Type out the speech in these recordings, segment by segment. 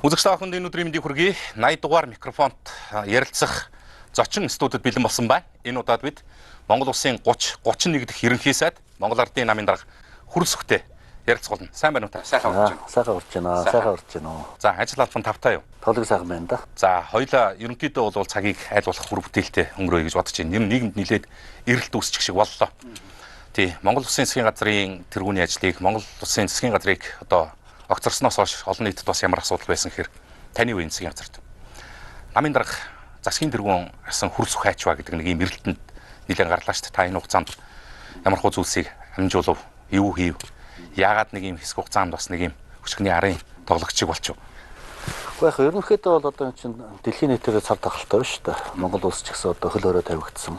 Үзэгч та бүхэнд энэ өдрийн мэндийг хүргэе. 80 дугаар микрофонт ярилцах зочин студид бэлэн болсон байна. Энэ удаад бид Монгол Улсын 30 31 дахь ерөнхий сайд Монгол Ардын намын дарга Хүрэлсүхтэй ярилцах болно. Сайн байна уу та? Сайхан урж байна. Сайхан урж байна. Сайхан урж байна уу? За, ажил албан тавтай юу? Толог сайхан байна да. За, хоёлаа ерөнхийдөө бол цагийг аль болох үр бүтээлтэй өнгөрөөе гэж бодож байна. Ер нь нийгэмд нилээд эрэлт үүсчих шиг боллоо. Тий, Монгол Улсын засгийн газрын тэргүүний ажлыг, Монгол Улсын засгийн газрыг одоо огцорсноос хойш олон нийтэд бас ямар асуудал байсан гэхээр таны үеийн засгийн газарт намын дарга засгийн тэргүүн асан Хүрэлсүх хайчваа гэдэг нэг юм эрэлтэнд нэлээд гарлаа шүү дээ. Та энэ хугацаанд ямар хуу зүйлсийг амжуулав, юу хийв? Яагаад нэг юм хэсэг хугацаанд бас нэг юм өчгөний арын тоглогчийг болчих вэ? Гэхдээ яг ерөнхийдөө бол одоо энэ чинь дэлхийн нийтээр цар тахалтай байна шүү дээ. Монгол улс ч гэсэн одоо хөл хорой тавигдсан.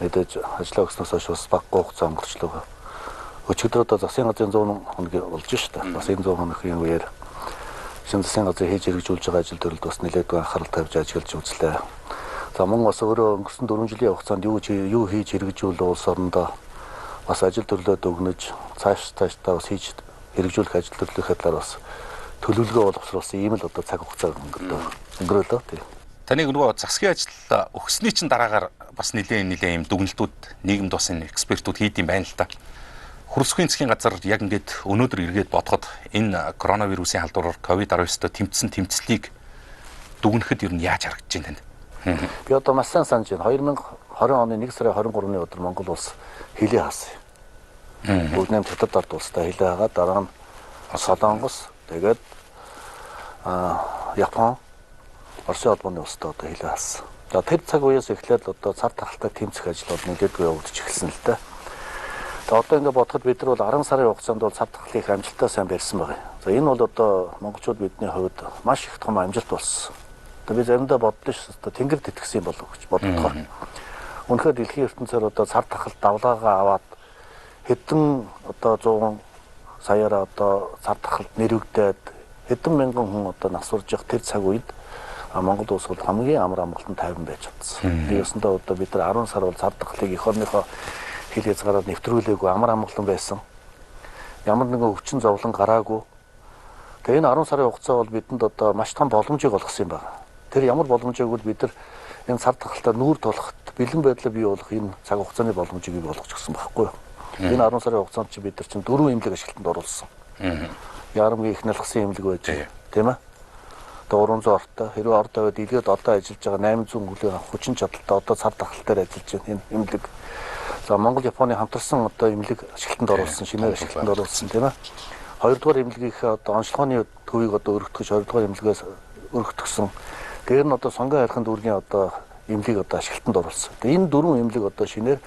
Мэдээж ажлаа өгснөөс хойш бас баггүй хугацаа өнгөрчлөө. Өчигдөр одоо засгийн газрын 100 хоног болж шүү дээ. Бас энэ 100 хоногийн үеэр шинэ засгийн газрын хийж хэрэгжүүлж байгаа ажил төрөлд бас нэлээдгүй анхаарал тавьж ажиллаж үзлээ. За, мөн бас өөрөө өнгөрсөн 4 жилийн хугацаанд юу хийж хэрэгжүүлв улс орондоо бас ажил төрлөө дүгнэж цааш цаашдаа бас хийж хэрэгжүүлэх ажил төрлийнхээ талаар бас төлөвлөгөө боловсруулсан ийм л одоо цаг хугацаа өнгөрөөлөө тий. Таныг нөгөө засгийн ажил өгсөний чинь дараагаар бас нэлээд юм дүгнэлтүүд нийгэмд бас энэ экспертүүд хийд юм байна л да. Хүрэлсүхийн засгийн газар яг ингээд өнөөдөр эргээд бодоход энэ коронавирусын халдвараар COVID-19-тэй тэмцсэн тэмцлийг дүгнэхэд ер нь яаж харагдаж байна танд? Би одоо маш сайн санаж байна. 2020 оны 1 сарын 23-ны өдөр Монгол улс хилээ хаасан. Бүгд найрамд Хятад ард улстай хилээ хагаад дараа нь Солонгос, тэгээд Япон, Оросын холбооны улстай одоо хилээ хаасан. За, тэр цаг үеэс эхлээд одоо цар тахалтай тэмцэх ажил бол нэлээдгүй явагдаж эхэлсэн л дээ. Тэгээ одоо ингээд бодоход бид нар бол 10 сарын хугацаанд бол цар тахлыг их амжилттай сайн барьсан байгаа. За, энэ бол одоо монголчууд бидний хувьд маш их том амжилт болсон. Одоо би заримдаа бодлоо шүү дээ. Тэнгэр тэтгэсэн юм болов гэж боддгоор. Үнэхээр дэлхийн ертөнцөөр одоо цар тахал давлаагаа аваад хэдэн одоо 100 саяараа одоо цар тахалд нэрвэгдээд хэдэн мянган хүн одоо нас урж явах тэр цаг үед Монгол улс бол хамгийн амар амгалан тайван байж чадсан. Би ёсондоо одоо бид нар 10 сар бол цар тахлыг эх орныхоо хил хязгаараар нэвтрүүлээгүй амар амгалан байсан. Ямар нэгэн өвчин зовлон гараагүй. Тэгээ энэ 10 сарын хугацаа бол бидэнд одоо маш том боломжийг олгосон юм байна. Тэр ямар боломжийг бол бид нар энэ цар тахалтай нүүр тулахад бэлэн байдлаа бий болох энэ цаг хугацааны боломжийг бий болгож өгсөн байхгүй юу? Энэ 10 сарын хугацаанд чи бид нар чинь дөрвөн эмнэлэг ашиглалтанд оруулсан. Ярамгийн их налхсан эмнэлэг байж, тийм ээ. Одоо 300 ортой хэрвээ орд тавиад илгээд одоо ажиллаж байгаа 800 хүлээн авах хүчин чадалтай одоо цар тахал дээр ажиллаж байна энэ эмнэлэг. За, Монгол Японы хамтарсан одоо эмнэлэг ашиглалтанд оруулсан, шинээр ашиглалтанд оруулсан, тийм ээ. Хоёрдугаар эмнэлгийнхээ одоо онцлогооны төвийг одоо өргөтгөж хоёрдугаар эмнэлгээс өргөтгсөн. Тэр нь одоо сонгон хайрхан дүүргийн одоо эмнэлгийг одоо ашиглалтанд оруулсан. Тэгээ энэ дөрвөн эмнэлэг одоо шинээр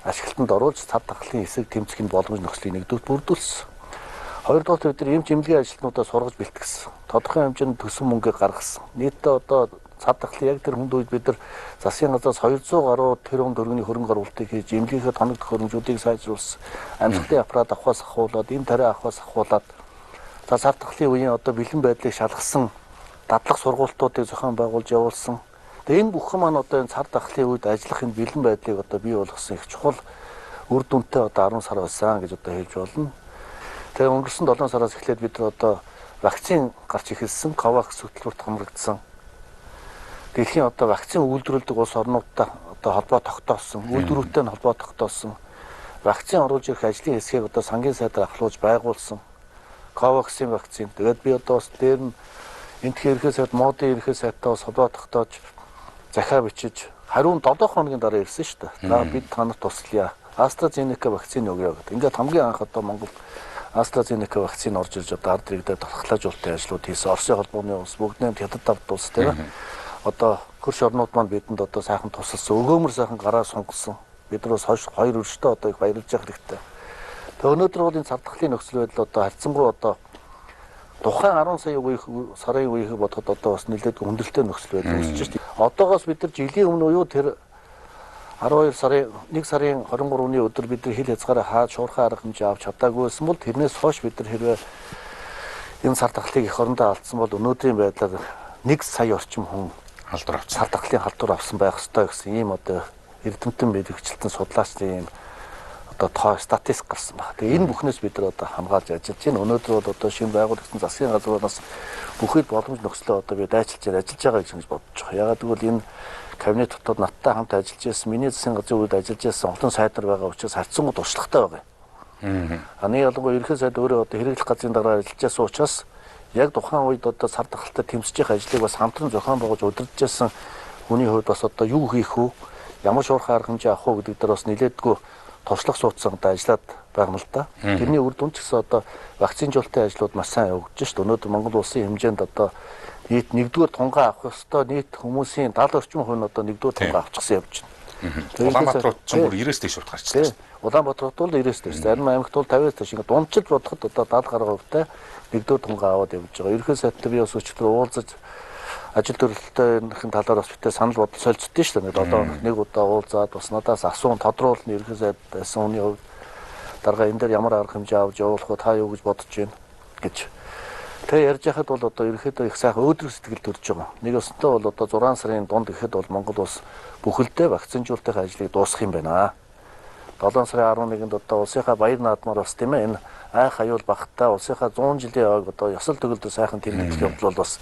ашиглалтанд оруулж цар тахлын эсрэг тэмцэх энэ боломж нөхцөлийг нэгдүгээр бүрдүүлсэн. Хоёрдугаар бид нар эмч эмнэлгийн ажилтнуудаа сургаж бэлтгэсэн. Тодорхой хэмжээнд төсөн мөнгийг гаргасан. Нийтдээ одоо цар тахлын яг тэр хүнд үед бид нар засгийн газраас 200 гаруй тэрбум төгрөгийн хөрөнгө оруулалтыг хийж эмнэлгийнхээ тоног төхөөрөмжүүдийг сайжруулсан. Амьсгалын аппарат авахаас ахуулаад, эм тариа авахаас ахуулаад, за цар тахлын үеийн одоо бэлэн байдлыг шалгасан дадлах сургуулиудыг зохион байгуулж явуулсан. Тэгээ энэ бүхэн маань одоо энэ цар тахлын үед ажиллах энэ бэлэн байдлыг одоо бий болгосон их чухал үр дүнтэй одоо 10 сар байсан гэж одоо хэлж болно. Тэгээ өнгөрсөн 7 сараас эхлээд бид нар одоо вакцин гарч эхэлсэн, COVAX хөтөлбөрт хамрагдсан. Дэлхийн одоо вакцин үйлдвэрлэдэг улс орнуудтай одоо холбоо тогтоосон, үйлдвэрүүдтэй нь холбоо тогтоосон. Вакцин оруулж ирэх ажлын хэсгийг одоо сангийн сайдаар ахлуулж байгуулсан. COVAX-ын вакцин. Тэгээд би одоо бас дээр нь энтхийн ерхий сайд, модын ерхий сайдтай бас холбоо тогтоож захиа бичиж хариу 7 хоногийн дараа ирсэн шүү дээ. За, бид та нарт туслая. AstraZeneca вакцин өгье гэдэг. Ингээд хамгийн анх одоо Монгол AstraZeneca вакцин орж ирж одоо ард иргэдэд талхлаажуулалтын ажлууд хийсэн. Оросын холбооны улс, бүгд найрамд Хятад ард улс, тийм ээ. Одоо хөрш орнууд маань бидэнд одоо сайхан тусалсан, өгөөмөр сайхан гараа сунгасан. Бид нар бас хойш хоёр өршдөө одоо их баярлж явах хэрэгтэй. Тэгээ өнөөдөр бол энэ цар тахлын нөхцөл байдал одоо харьцангуй одоо тухайн 10 сая үеих сарын үеийг бодоход одоо бас нэлээд хүндрэлтэй нөхцөл байдал үүсэж шүү дээ. Одоогоос бид нар жилийн өмнө буюу тэр 12 сарын 1 сарын 23-ны өдөр бид нар хил хязгаараа хаад шуурхай арга хэмжээ авч чадаагүй байсан бол тэрнээс хойш бид нар хэрвээ энэ цар тахлыг эх орондоо алдсан бол өнөөдрийн байдлаар 1 сая орчим хүн халдвар авсан. Цар тахлын халдвар авсан байх ёстой гэсэн ийм одоо эрдэмтэн мэргэжилтэн судлаачдын ийм одоо тоо статистик гарсан байна. Тэгээ энэ бүхнээс бид нар одоо хамгаалж ажиллаж байна. Өнөөдөр бол одоо шинэ байгуулагдсан засгийн газруудаас бүхэл боломж нөхцлөө одоо би дайчилж ажиллаж байгаа гэж бодож байгаа. Ягаад гэвэл энэ кабинет дотор надтай хамт ажиллаж байсан, миний засгийн газрын үед ажиллаж байсан олон сайд нар байгаа учраас харьцангуй туршлагатай байгаа. А нэг ялангуяа ерөнхий сайд өөрөө одоо хэрэглэх газрын дараа ажиллаж байсан учраас яг тухайн үед одоо цар тахалтай тэмцэж явах ажлыг бас хамтран зохион байгуулж удирдах байсан хүний хувьд бас одоо юу хийх вэ? Ямар шуурхай арга хэмжээ авах вэ гэдэг дээр бас нэлээдгүй туршлага суудсан одоо ажиллаад байгаа юм л да. Тэрний үр дүн ч гэсэн одоо вакцинжуулалтын ажлууд маш сайн явагдаж шít. Өнөөдөр Монгол улсын хэмжээнд одоо нийт нэгдүгээр тунгаа авах ёстой нийт хүмүүсийн 70 орчим хувь нь одоо нэгдүгээр тунгаа авчихсан явж байна. Улаанбаатар хот ч бүр 90-ээс дээш хувьд гарчлаа шүү дээ. Улаанбаатар хот бол 90-ээс дээш. Зарим аймагт бол 50-аас дээш. Ингээд дундчилж бодоход одоо 70 гаруй хувьтай нэгдүгээр тунгаа аваад явж байгаа. Ерөнхий сайдтай би бас өчигдөр уулзаж ажил төрөлтөйнхэн талаар бас битээ санал бодол солилцдөө шүү дээ. 7 хоногт нэг удаа уулзаад бас надаас асуун тодруулна. Ерөнхий сайд байсан хүний хувьд дарга энэ дээр ямар арга хэмжээ авч явуулах вэ? Та юу гэж бодож байна гэж. Тэгээ ярьж байхад бол одоо ерөнхийдөө их сайхан өөдрөг сэтгэл төрж байгаа. Нэг өсөнтөө бол одоо 6 сарын дунд гэхэд бол Монгол улс бүхэлдээ вакцинжуулалтын ажлыг дуусгах юм байна. 7 сарын 11-нд одоо улсынхаа баяр наадмаар бас тийм ээ энэ айх аюул багтаа улсынхаа 100 жилийн ойг одоо ёсол төгөлдөр сайхан тэмдэглэх явдал бол бас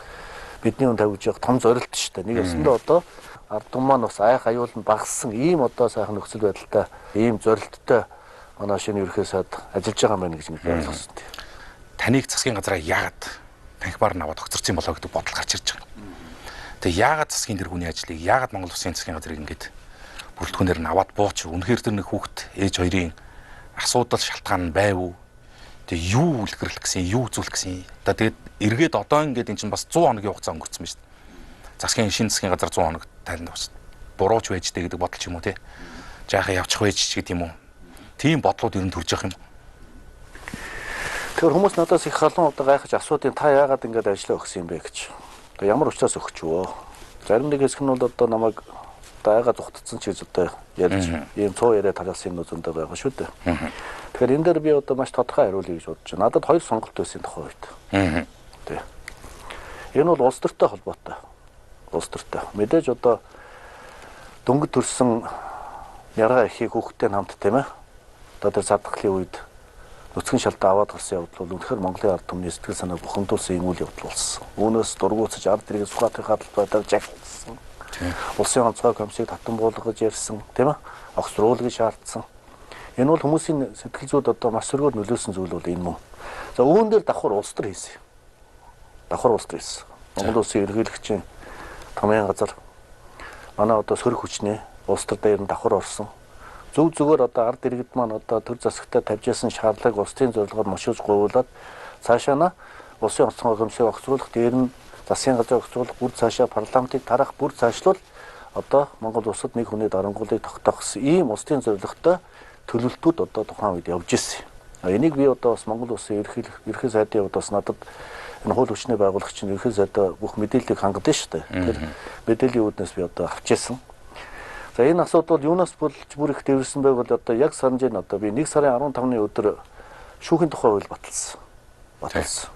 бидний үн тавьж явах том зорилт шүү дээ. Нэг өсөндөө одоо ард түмэн маань бас айх аюул нь багассан ийм одоо сайхан нөхцөл байдалтай ийм зорилттой манай шинэ ерөнхий сайд ажиллаж байгаа юм байна гэж би ойлгосон. Таныг засгийн газраа яагаад танхимаар нь аваад огцорсон болоо гэдэг бодол гарч ирж байгаа. Тэгээ яагаад засгийн тэргүүний ажлыг яагаад Монгол Улсын засгийн газрыг ингэж бүрэлдэхүүнээр нь аваад бууч үнэхээр тэр нэг хүүхэд ээж хоёрын асуудал шалтгаан нь байв уу? Тэгээ юу үлгэрлэх гэсэн, юу үзүүлэх гэсэн. Одоо тэгээд эргээд одоо ингээд эн чинь бас 100 хоногийн хугацаа өнгөрцөн байна шүү дээ. Засгийн шинэ засгийн газар 100 хоног тайланд бас бурууч байж дээ гэдэг бодол ч юм уу те. Жаахан явчих байж ч гэдэг юм уу. Тийм бодлууд ер нь төрж явах юм. Тэгэхээр хүмүүс надаас их халуун одоо гайхаж асуудیں۔ Та яагаад ингэж ажиллаа өгсөн юм бэ гэж. Одоо ямар учраас өгч вөө? Зарим нэг хэсэг нь бол одоо намайг одоо айгаа зүхтцсан ч гэж одоо ярьж ийм цуу яриа тараасан юм зөндөө байгаа шүү дээ. Тэгэхээр энэ дээр би одоо маш тодорхой хариулъя гэж бодож байна. Надад хоёр сонголт байсан тухайн үед. Тий. Энэ бол улс төртэй холбоотой. Улс төртэй. Мэдээж одоо дөнгөж төрсэн ярга эхийг хүүхдтэй хамт тийм ээ. Одоо тэр цар тахлын үед нүцгэн шалтаа аваад гарсан явдал бол үнэхээр Монголын ард түмний сэтгэл санааг бухимдуулсан юм үйл явдал болсон. Үүнээс дургуутсаж ард иргэн Сүхбаатарын хадгалт байдлаар жагсан. Улсын онцгой комиссыг татан буулгаж ярьсан, тийм ээ? Огцруулгыг шаардсан. Энэ бол хүмүүсийн сэтгэл зүйд одоо маш сөргөөр нөлөөлсөн зүйл бол энэ мөн. За үүн дээр давхар улс төр хийсэн. Давхар улс төр хийсэн. Монгол улсын ерөнхийлөгчийн томьёон газар манай одоо сөрөг хүчний улс төр дээр нь давхар орсон. Зөв зүгээр одоо ард иргэд маань одоо төр засагтаа тавьж ясан шаардлагыг улсын зорилгоор мушиж гуйлаад цаашаа нь улсын онцгой комиссыг огцруулах, дээр нь засгийн газрыг огцруулах, бүр цаашаа парламентыг тарах, бүр цаашлуул одоо Монгол улсад нэг хүний дарангуулыг тогтоох гэсэн ийм улсын зорилготой төлөвлөлтүүд одоо тухайн үед явж ирсэн. Энийг би одоо бас Монгол улсын ерөнхий сайдын хувьд бас надад энэ хууль хүчний байгуулагч нь ерөнхий сайдаа бүх мэдээллийг хангадаг шүү дээ. Тэр мэдээллийн үүднээс би одоо авч ирсэн. За энэ асуудал юунаас болж бүр их дэвэрсэн байг бол одоо яг санаж байна. Одоо би 1 сарын 15-ны өдөр шүүхийн тухай хууль баталсан. Баталсан.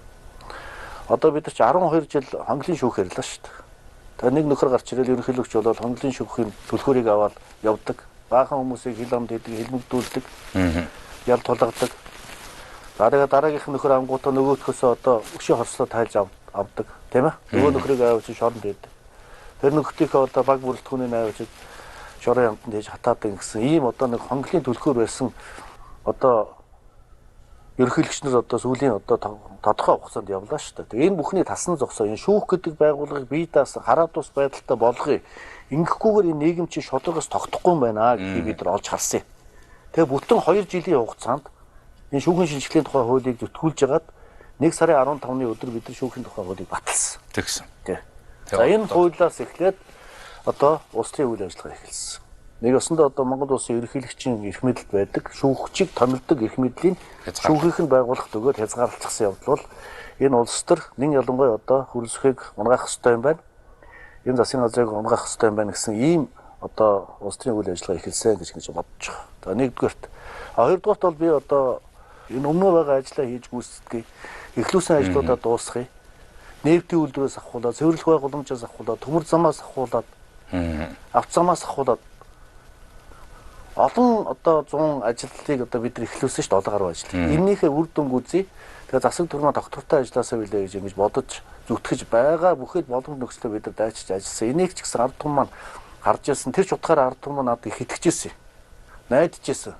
Одоо бид нар чи 12 жил хонглын шүүх ярьлаа шүү дээ. Тэгээ нэг нөхөр гарч ирэл ерөнхийлөгч болоод хонглын шүүхийн түлхүүрийг аваад явдаг. Баахан хүмүүсийг хил амд хийдэг, хилмигдүүлдэг. Ял тулгадаг. За тэгээ дараагийнх нөхөр ангуудаа нөгөөдхөөсөө одоо өшөө хорслоо тайлж авдаг, тийм ээ? Нөгөө нөхрийг авчиж шоронд хийдэг. Тэр нөхрийнхөө одоо баг бүрэлдэхүүнийг авчиж шорон ямтанд хийж хатаадаг гэсэн ийм одоо нэг хонглын түлхүүр байсан одоо ерөнхийлөгч нар одоо сүүлийн одоо тодорхой хугацаанд явлаа шүү дээ. Тэгээ энэ бүхний тасан зогсоо энэ шүүх гэдэг байгууллагыг бие даасан хараад тус байдалтай болгоё. Ингэхгүйгээр энэ нийгэм чинь шударгаас тогтохгүй юм байна гэдгийг бид нар олж харсан юм. Тэгээ бүтэн 2 жилийн хугацаанд энэ шүүхийн шинжилгээний тухай хуулийг зүтгүүлж хагаад 1 сарын 15-ны өдөр бид нар шүүхийн тухай хуулийг баталсан. Тэгсэн. Тий. За энэ хуулиас эхлээд одоо улс төрийн үйл ажиллагаа эхэлсэн. Нэг ёсондоо одоо Монгол улсын ерөнхийлөгчийн эрх мэдэлд байдаг шүүгчийг томилдог эрх мэдлийн шүүхийнх нь байгууллагт өгөөд хязгаарлалцсан явдал бол энэ улс төр нэн ялангуяа одоо хөрөлсөхийг унгаах ёстой юм байна. Энэ засгийн газрыг унгаах ёстой юм байна гэсэн ийм одоо улс төрийн үйл ажиллагаа эхэлсэн гэж ингэж бодож байгаа. За нэгдүгээрт. А хоёрдугаарт бол би одоо энэ өмнө байгаа ажлаа хийж гүйцэтгэе. Эхлүүлсэн ажлуудаа дуусгая. Нефтийн үйлдвэрээс авахуулаад, цэвэрлэх байгууламжаас авахуулаад, төмөр замаас авахуулаад, авто замаас авахуулаад Олон одоо 100 ажилтныг одоо бид нар эхлүүлсэн шүү дээ, олон гаруй ажил. Эннийхээ үр дүнг үзье. Тэгээ засаг дүрмээ доктортой ажилласаа билээ гэж ингэж бодож зүтгэж байгаа бүхэл боломж нөхцлөө бид нар дайчилж ажилласан. Энийг ч гэсэн ард түмэн маань гарч ирсэн. Тэр ч утгаараа ард түмэн маань надад их итгэжсэн. Найдаж ирсэн.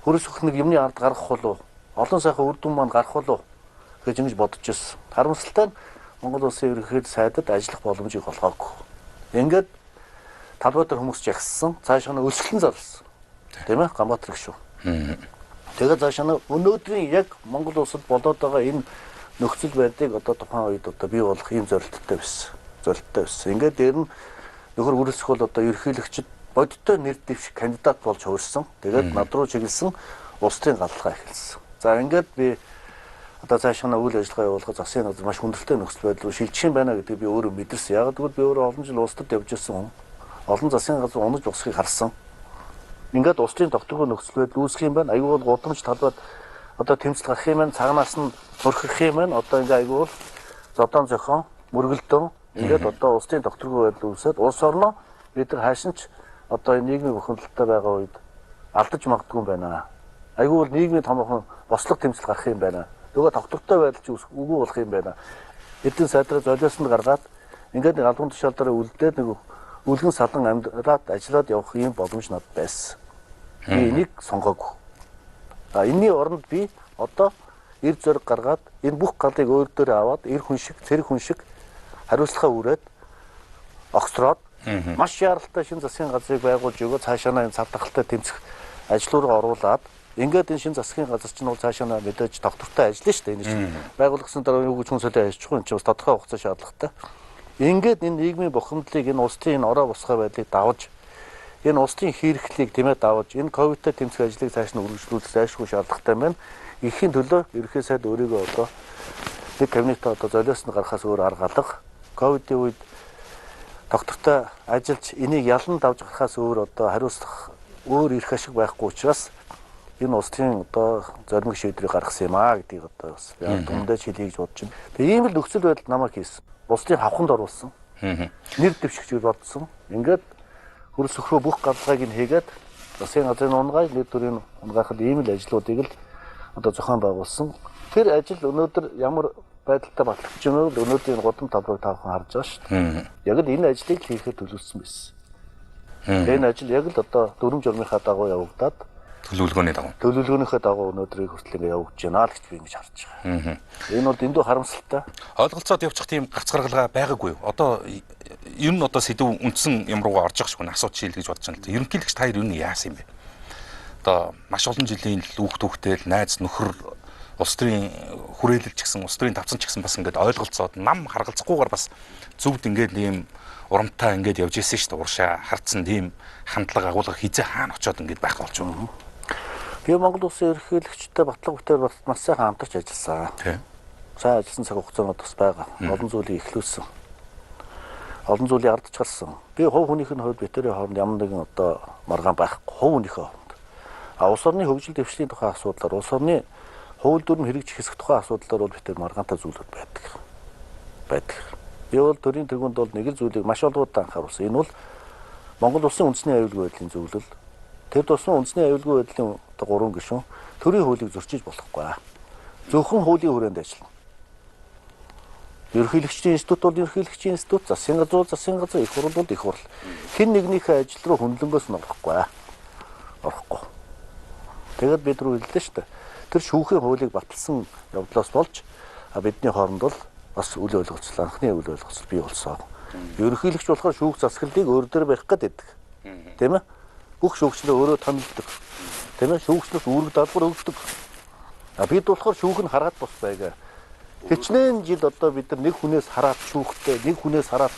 Хөрс өх нэг юмны ард гаргах болов, олон сайхан үр дүн маань гарах болов гэж ингэж бодож ирсэн. Харамсалтай нь Монгол Улсын ерөнхийлөгч сайдад ажиллах боломжийг олгоогүй. Ингээд талбай дээр хүмүүс жагссан. Цаашаа нь өсгөлэн зарласан. Тийм ээ? Ганбаатар гişүү. Тэгээд цаашаа нь өнөөдрийн яг Монгол улсад болоод байгаа энэ нөхцөл байдлыг одоо тухайн үед одоо бий болох ийм зорилттой байсан. Зорилттой байсан. Ингээд дээр нь нөхөр үрэлсэх бол одоо ерөнхийлөгчд бодиттой нэр дэвших кандидат болж хувирсан. Тэгээд над руу чиглэсэн улс төрийн галлага эхэлсэн. За ингээд би одоо цаашаа нь үйл ажиллагаа явуулахад засгийн газар маш хүндрэлтэй нөхцөл байдал руу шилжих юм байна гэдгийг би өөрөө мэдэрсэн. Яг гэвэл би өөрөө олон жил улс төрд явж ирсэн хүн. Олон засгийн газар унаж босхийг харсан. Ингээд улс төрийн тогтвортой нөхцөл байдал үүсэх юм байна. Аюул бол гудамж талбайд одоо тэмцэл гарах юм байна. Цагнаас нь хөрхөх юм байна. Одоо ингээ аюул бол зодон зохион мөргөлдөн ингээд одоо улс төрийн тогтвортой байдал үүсээд улс орноо бид нар хаашин ч одоо энэ нийгмийн бухимдалтай байгаа үед алдаж магадгүй юм байна. Аюул бол нийгмийн томоохон бослого тэмцэл гарах юм байна. Нөгөө тогтвортой байдал чи үгүй болох юм байна. Эрдэнэ сайдраа золиосонд гаргаад ингээд нэг албан тушаал дээр үлдээд нэг үлгэн салан амьдраад ажиллаад явах ийм боломж надад байсан. Би энийг сонгоогүй. А энэний оронд би одоо эр зориг гаргаад энэ бүх галыг өөр дээрээ аваад эр хүн шиг, цэрэг хүн шиг хариуцлага үрээд огцроод маш яаралтай шин засгийн газрыг байгуулж өгөө цаашаа энэ цар тахалтай тэмцэх ажил руу оруулаад ингээд энэ шин засгийн газар чинь бол цаашаа мэдээж тогтвортой ажиллана шүү дээ. Энэ чинь байгуулгасан дараа юу гэж хүн солио ажиллах юм чинь бас тодорхой хугацаа шаардлагатай. Ингээд энэ нийгмийн бухимдлыг, энэ улсын энэ ороо босгой байдлыг давж, энэ улсын хийрхлийг тэмээ давж, энэ ковидтай тэмцэх ажлыг цааш нь үргэлжлүүлэх зайлшгүй шаардлагатай юм байна. Ихийн төлөө ерөнхий сайд өөрийгөө одоо нэг кабинетээ одоо золиос нь гаргахаас өөр арга алга. Ковидын үед доктортой ажиллаж энийг ялан давж гарахаас өөр одоо хариуцлах өөр эрх ашиг байхгүй учраас энэ улсын одоо зоримог шийдвэрийг гаргасан юм аа гэдгийг одоо бас би түмдээ хэлье гэж бодож байна. Тэгээ ийм л нөхцөл байдал намайг хийсэн. Улсын хавханд оруулсан. Нэр дэвшигч гэж бодсон. Ингээд хөрс өхрөө бүх гарлагыг нь хийгээд засгийн газрын унгай нэр төрийн унгаахад ийм л ажлуудыг л одоо зохион байгуулсан. Тэр ажил өнөөдөр ямар байдалтай батлагдж байна вэ? Өнөөдөр энэ гудам талбайг та бүхэн харж байгаа шүү дээ. Яг л энэ ажлыг л хийхэд төлөвлөсөн байсан. Энэ ажил яг л одоо дүрм журмынхаа дагуу явагдаад төлөвлөгөөний дагуу. Төлөвлөгөөнийхөө дагуу өнөөдрийг хүртэл ингэ явагдаж байна л гэж би ингэж харж байгаа. Энэ бол дэндүү харамсалтай. Ойлголцоод явчих тийм гарц гаргалгаа байгаагүй юу? Одоо ер нь одоо сэдв үндсэн юм руугаа орж явах шиг байна. Асууж шийл гэж бодож байна л да. Ерөнхийлөгч та хоёр ер нь яасан юм бэ? Одоо маш олон жилийн л үүх түүхтэй л найз нөхөр улс төрийн хүрээлэл ч гэсэн улс төрийн тавцан ч гэсэн бас ингээд ойлголцоод нам харгалзахгүйгээр бас зөвд ингээд ийм урамтай ингээд явж исэн шүү дээ. Уршаа хардсан тийм хандлага агуулга хизээ хаана очиод ингээд байх болж байна. Би Монгол Улсын ерөнхийлөгчтэй Батлага бүтээр бас маш сайхан хамтарч ажилласан. Сайн ажилласан цаг хугацаанууд бас байгаа. Олон зүйлийг эхлүүлсэн. Олон зүйлийг ардч гарсан. Би хувь хүнийх нь хувьд битэрийн хооронд ямар нэгэн одоо маргаан байхгүй. Хувь хүнийхээ хооронд. А улс орны хөгжил дэвшлийн тухай асуудлаар улс орны хууль дүрм хэрэгжих хэсэг тухай асуудлаар бол битэр маргаантай зүйлүүд байдаг. Байдаг. Би бол төрийн тэргуунд бол нэг л зүйлийг маш олон удаа анхааруулсан. Энэ бол Монгол Улсын үндэсний аюулгүй байдлын зөвлөл. Тэр тусмаа үндэсний аюулгүй байдлын одоо 3 гишүүн төрийн хуулийг зөрчиж болохгүй. Зөвхөн хуулийн хүрээнд ажиллана. Ерөнхийлөгчдийн институт бол ерөнхийлөгчдийн институт, засгийн газар бол засгийн газар, их хурл бол их хурл. Хэн нэгнийхээ ажил руу хөндлөнгөөс нь орохгүй. Орохгүй. Тэгээд бид рүү хэллээ шүү дээ. Тэр шүүхийн хуулийг баталсан явдлаас болж бидний хооронд бол бас үл ойлголцол, анхны үл ойлголцол бий болсон. Ерөнхийлөгч болохоор шүүх засаглалыг өөр дээр барих гэдэг. Тийм ээ? Бүх шүүгчлээ өөрөө томилдог. Тийм ээ? Шүүгчлээс үүрэг даалгавар өгдөг. А бид болохоор шүүх нь хараад бус байгаа. Хичнээн жил одоо бид нар нэг хүнээс хараад шүүхтэй, нэг хүнээс хараад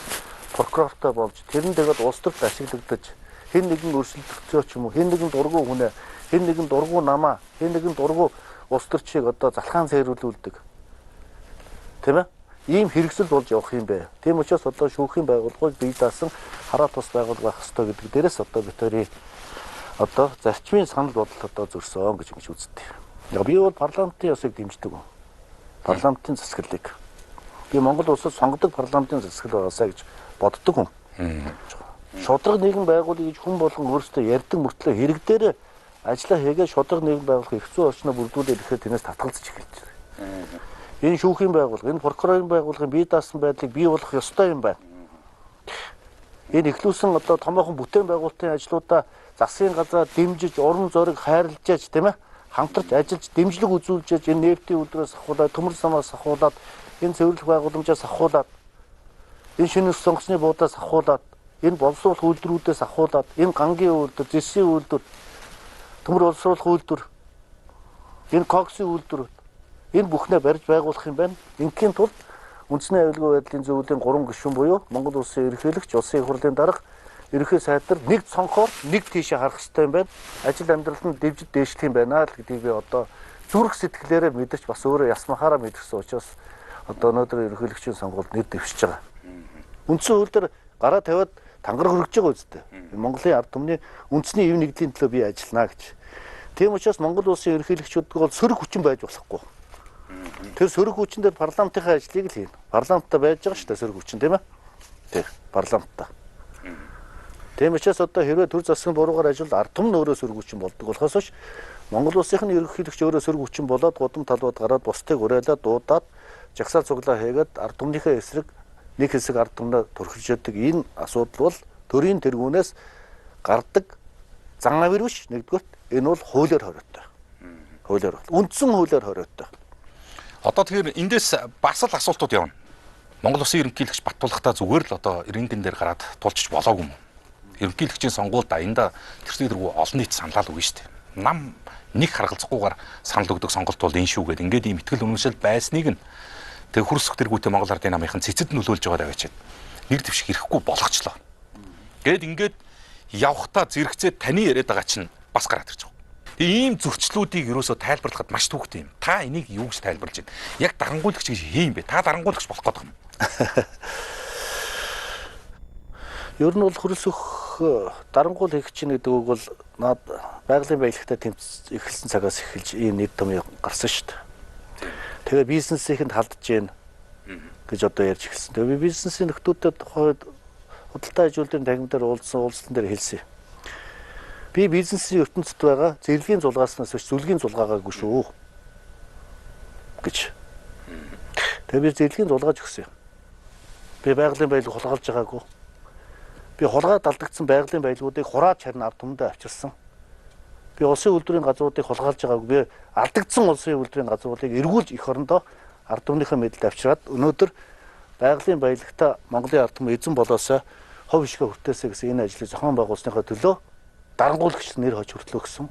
прокурортой болж тэр нь тэгээд улс төрд ашиглагдаж хэн нэгэн өрсөлдөгчөө ч юм уу, хэн нэгэн дургу хүнээ, хэн нэгэн дургу намаа, хэн нэгэн дургу улс төрчийг одоо залхаан цээрүүлүүлдэг. Тийм ээ? Ийм хэрэгсэл болж явах юм бэ. Тийм учраас одоо шүүхийн байгууллагыг бие даасан хараа тус байгууллага байх ёстой гэдэг дээрээс одоо бид хоёрын одоо зарчмын санал бодол одоо зөрсөн гэж ингэж үздэг. Би бол парламентын ёсыг дэмждэг. Парламентын засаглалыг. Би Монгол улсад сонгодог парламентын засаглал байгаасаа гэж боддог хүн. Шударга нийгэм байгуулъя гэж хүн болгон өөрсдөө ярьдаг мөртлөө хэрэг дээр ажлаа хийгээд шударга нийгэм байгуулах эрх зүйн орчноо бүрдүүлээд ирэхэд тэрнээс татгалзаж эхэлж байна. Энэ шүүхийн байгууллага, энэ прокурорын байгууллагын бие даасан байдлыг бий болгох ёстой юм байна. Энэ эхлүүлсэн одоо томоохон бүтээн байгуулалтын ажлуудаа засгийн газраа дэмжиж, урам зориг хайрлаж яж тийм хамтарч ажиллаж дэмжлэг үзүүлж яж энэ нефтийн үйлдвэрээс ахуулаад, төмөр самаас ахуулаад, энэ цэвэрлэх байгууламжаас ахуулаад, энэ шинэ сонгоцны буудаас ахуулаад, энэ боловсруулах үйлдвэрүүдээс ахуулаад, энэ гангийн үйлдвэр, зэсийн үйлдвэр, төмөр боловсруулах үйлдвэр, энэ коксын үйлдвэр, энэ бүхнээ барьж байгуулах юм байна. Ингийн тулд үндэсний аюулгүй байдлын зөвлөлийн 3 гишүүн буюу Монгол Улсын ерөнхийлөгч, Улсын их хурлын дарга, ерөнхий сайд нар нэг цонхоор нэг тийшээ харах хэрэгтэй юм байна. Ажил амьдрал нь дэвжид дээшлэх юм байна л гэдгийг би одоо зүрх сэтгэлээрээ мэдэрч бас өөрөө ясмахаараа мэдэрсэн учраас одоо өнөөдөр ерөнхийлөгчийн сонгуульд нэр дэвшиж байгаа. Үндсэн хууль дээр гараа тавиад тангар хөргөж байгаа үстэй. Монголын ард түмний үндэсний эв нэгдлийн төлөө би ажиллана гэж. Тийм учраас Монгол Улсын ерөнхийлөгчүүд бол сөрөг хүчин байж болохгүй. Тэр сөрөг хүчин дээр парламентынхаа ажлыг л хийнэ. Парламентта байж байгаа шүү дээ сөрөг хүчин тийм ээ. Тийм, парламентта. Тийм учраас одоо хэрвээ төр засгийн буруугаар ажиллавал ард түмэн өөрөө сөрөг хүчин болдог болохоос биш Монгол улсынх нь ерөнхийлөгч өөрөө сөрөг хүчин болоод гудам талбайд гараад бусдыг уриалаад дуудаад жагсаал цуглаа хийгээд ард түмнийхээ эсрэг нэг хэсэг ард түмнээ төрхөж яадаг энэ асуудал бол төрийн тэргүүнээс гардаг зан авир биш. Нэгдүгээрт энэ бол хуулиар хориотой. Хуулиар бол үндсэн хуулиар хориотой. Одоо тэгэхээр эндээс бас л асуултууд явна. Монгол Улсын ерөнхийлөгч Баттулгахдаа зүгээр л одоо рентген дээр гараад тулчж болоогүй юм уу? Ерөнхийлөгчийн сонгуульд аянда тэрсний тэргүй олон нийт саналал өгнө шүү дээ. Нам нэг харгалзахгүйгээр санал өгдөг сонголт бол энэ шүү гэдэг ингээд ийм ихтгэл үнэмшил байсныг нь тэг хөрсөх тэргүүтээ Монгол Ардын намынхан цэцэд нөлөөлж байгаа тавиачаад нэр дэвших ирэхгүй болгочлоо. Гээд ингээд явхдаа зэрэгцээ таны яриад байгаа чинь бас гараад ирж байгаа. Тэгээ ийм зөрчлүүдийг ерөөсөө тайлбарлахад маш төвхтэй юм. Та энийг юу гэж тайлбарлаж байна? Яг дарангуйлагч гэж хийм бэ? Та дарангуйлагч болох гэдэг юм. Ер нь бол хөрөлсөх дарангуул хийх чинь гэдэг үг бол над байгалийн баялагтай тэмц эхэлсэн цагаас эхэлж ийм нэг том гарсан шүү дээ. Тэгээ бизнесийнхэнд халдж гин гэж одоо ярьж эхэлсэн. Тэгээ би бизнесийн нөхдүүдэд тухайд худалдаа ажилтны танхим дээр уулзсан уулзалтан дээр хэлсэн. Би бизнесийн ертөнцид байгаа зэрлэгийн зулгааснаас биш зүлгийн зулгаагаагүй шүү гэж. Тэгээ би зэрлэгийн зулгааж өгсөн юм. Би байгалийн баялаг хулгайлж байгаагүй. Би хулгайд алдагдсан байгалийн баялагуудыг хурааж харин ард түмэндээ авчирсан. Би улсын үйлдвэрийн газруудыг хулгайлж байгаагүй. Би алдагдсан улсын үйлдвэрийн газруудыг эргүүлж эх орондоо ард түмнийхээ мэдэлд авчираад өнөөдөр байгалийн баялагта Монголын ард түмэн эзэн болоосоо хувь ишгэ хүртээсэй гэсэн энэ ажлыг зохион байгуулсныхаа төлөө дарангуулагч нэр хож хүртлөө гэсэн.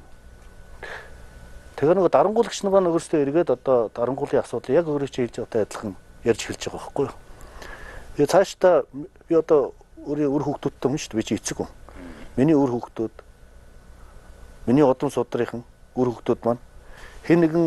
Тэгээ нөгөө дарангуулагч нар маань өөрсдөө эргээд одоо дарангуулын асуудлыг яг өөрөө чи хэлж байгаатай адилхан ярьж эхэлж байгаа байхгүй юу. Тэгээ цаашдаа би одоо өөрийн үр хүүхдүүдтэй хүн шүү дээ. Би чи эцэг хүн. Миний үр хүүхдүүд, миний удам судрынхан үр хүүхдүүд маань хэн нэгэн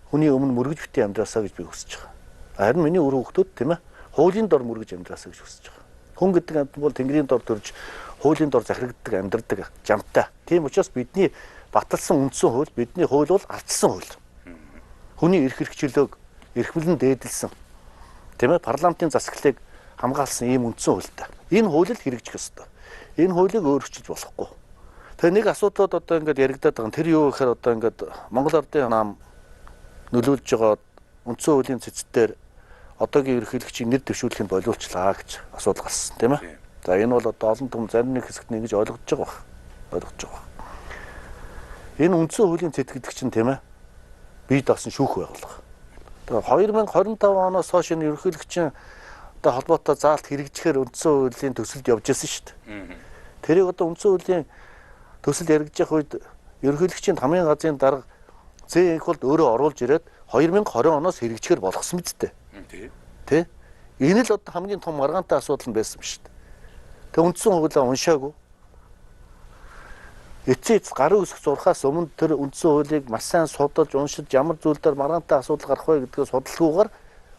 хүний өмнө мөргөж битгий амьдраасаа гэж би хүсэж байгаа. Харин миний үр хүүхдүүд тийм хуулийн дор мөргөж амьдраасаа гэж хүсэж байгаа. Хүн гэдэг амьтан бол тэнгэрийн дор төрж хуулийн дор захирагддаг амьдрдаг жамтай. Тийм учраас бидний баталсан үндсэн хууль, бидний хууль бол ардчилсан хууль. Хүний эрх хэрэгчлөөг эрхмэлэн дээдэлсэн. Тийм парламентын засаглалыг хамгаалсан ийм үндсэн хуультай. Энэ хууль л хэрэгжих ёстой. Энэ хуулийг өөрчилж болохгүй. Тэгээ нэг асуудлууд одоо ингээд яригадаад байгаа нь тэр юу гэхээр одоо ингээд Монгол Ардын нам нөлөөлж байгаа үндсэн хуулийн цэцдээр одоогийн ерөнхийлөгчийн нэр дэвшүүлэхийг болиулчлаа гэж асуудал гарсан тийм ээ. За энэ бол одоо олон түмэн зарим нэг хэсэгт ингэж ойлгож байгаа байх. Ойлгож байгаа. Энэ үндсэн хуулийн цэц гэдэг чинь тийм бие даасан шүүх байгууллага. Тэгээ 2025 оноос хойш энэ ерөнхийлөгчийн одоо холбоотой заалт хэрэгжихээр үндсэн хуулийн төсөлд явж байсан шүү дээ. Тэрийг одоо үндсэн хуулийн төсөл яригдчих үед ерөнхийлөгчийн тамийн газрын дарга Зэн Инхолд өөрөө оруулж ирээд 2020 оноос хэрэгжихээр болгосон мэт дээ. Тэ? Энэ л одоо хамгийн том маргаантай асуудал нь байсан шүү дээ. Тэг үндсэн хуулиа уншаагүй. Эцсийн эц гарын үсэг зурхаас өмнө тэр үндсэн хуулийг маш сайн судалж уншиж ямар зүйл дээр маргаантай асуудал гарах вэ гэдгийг судалгүйгээр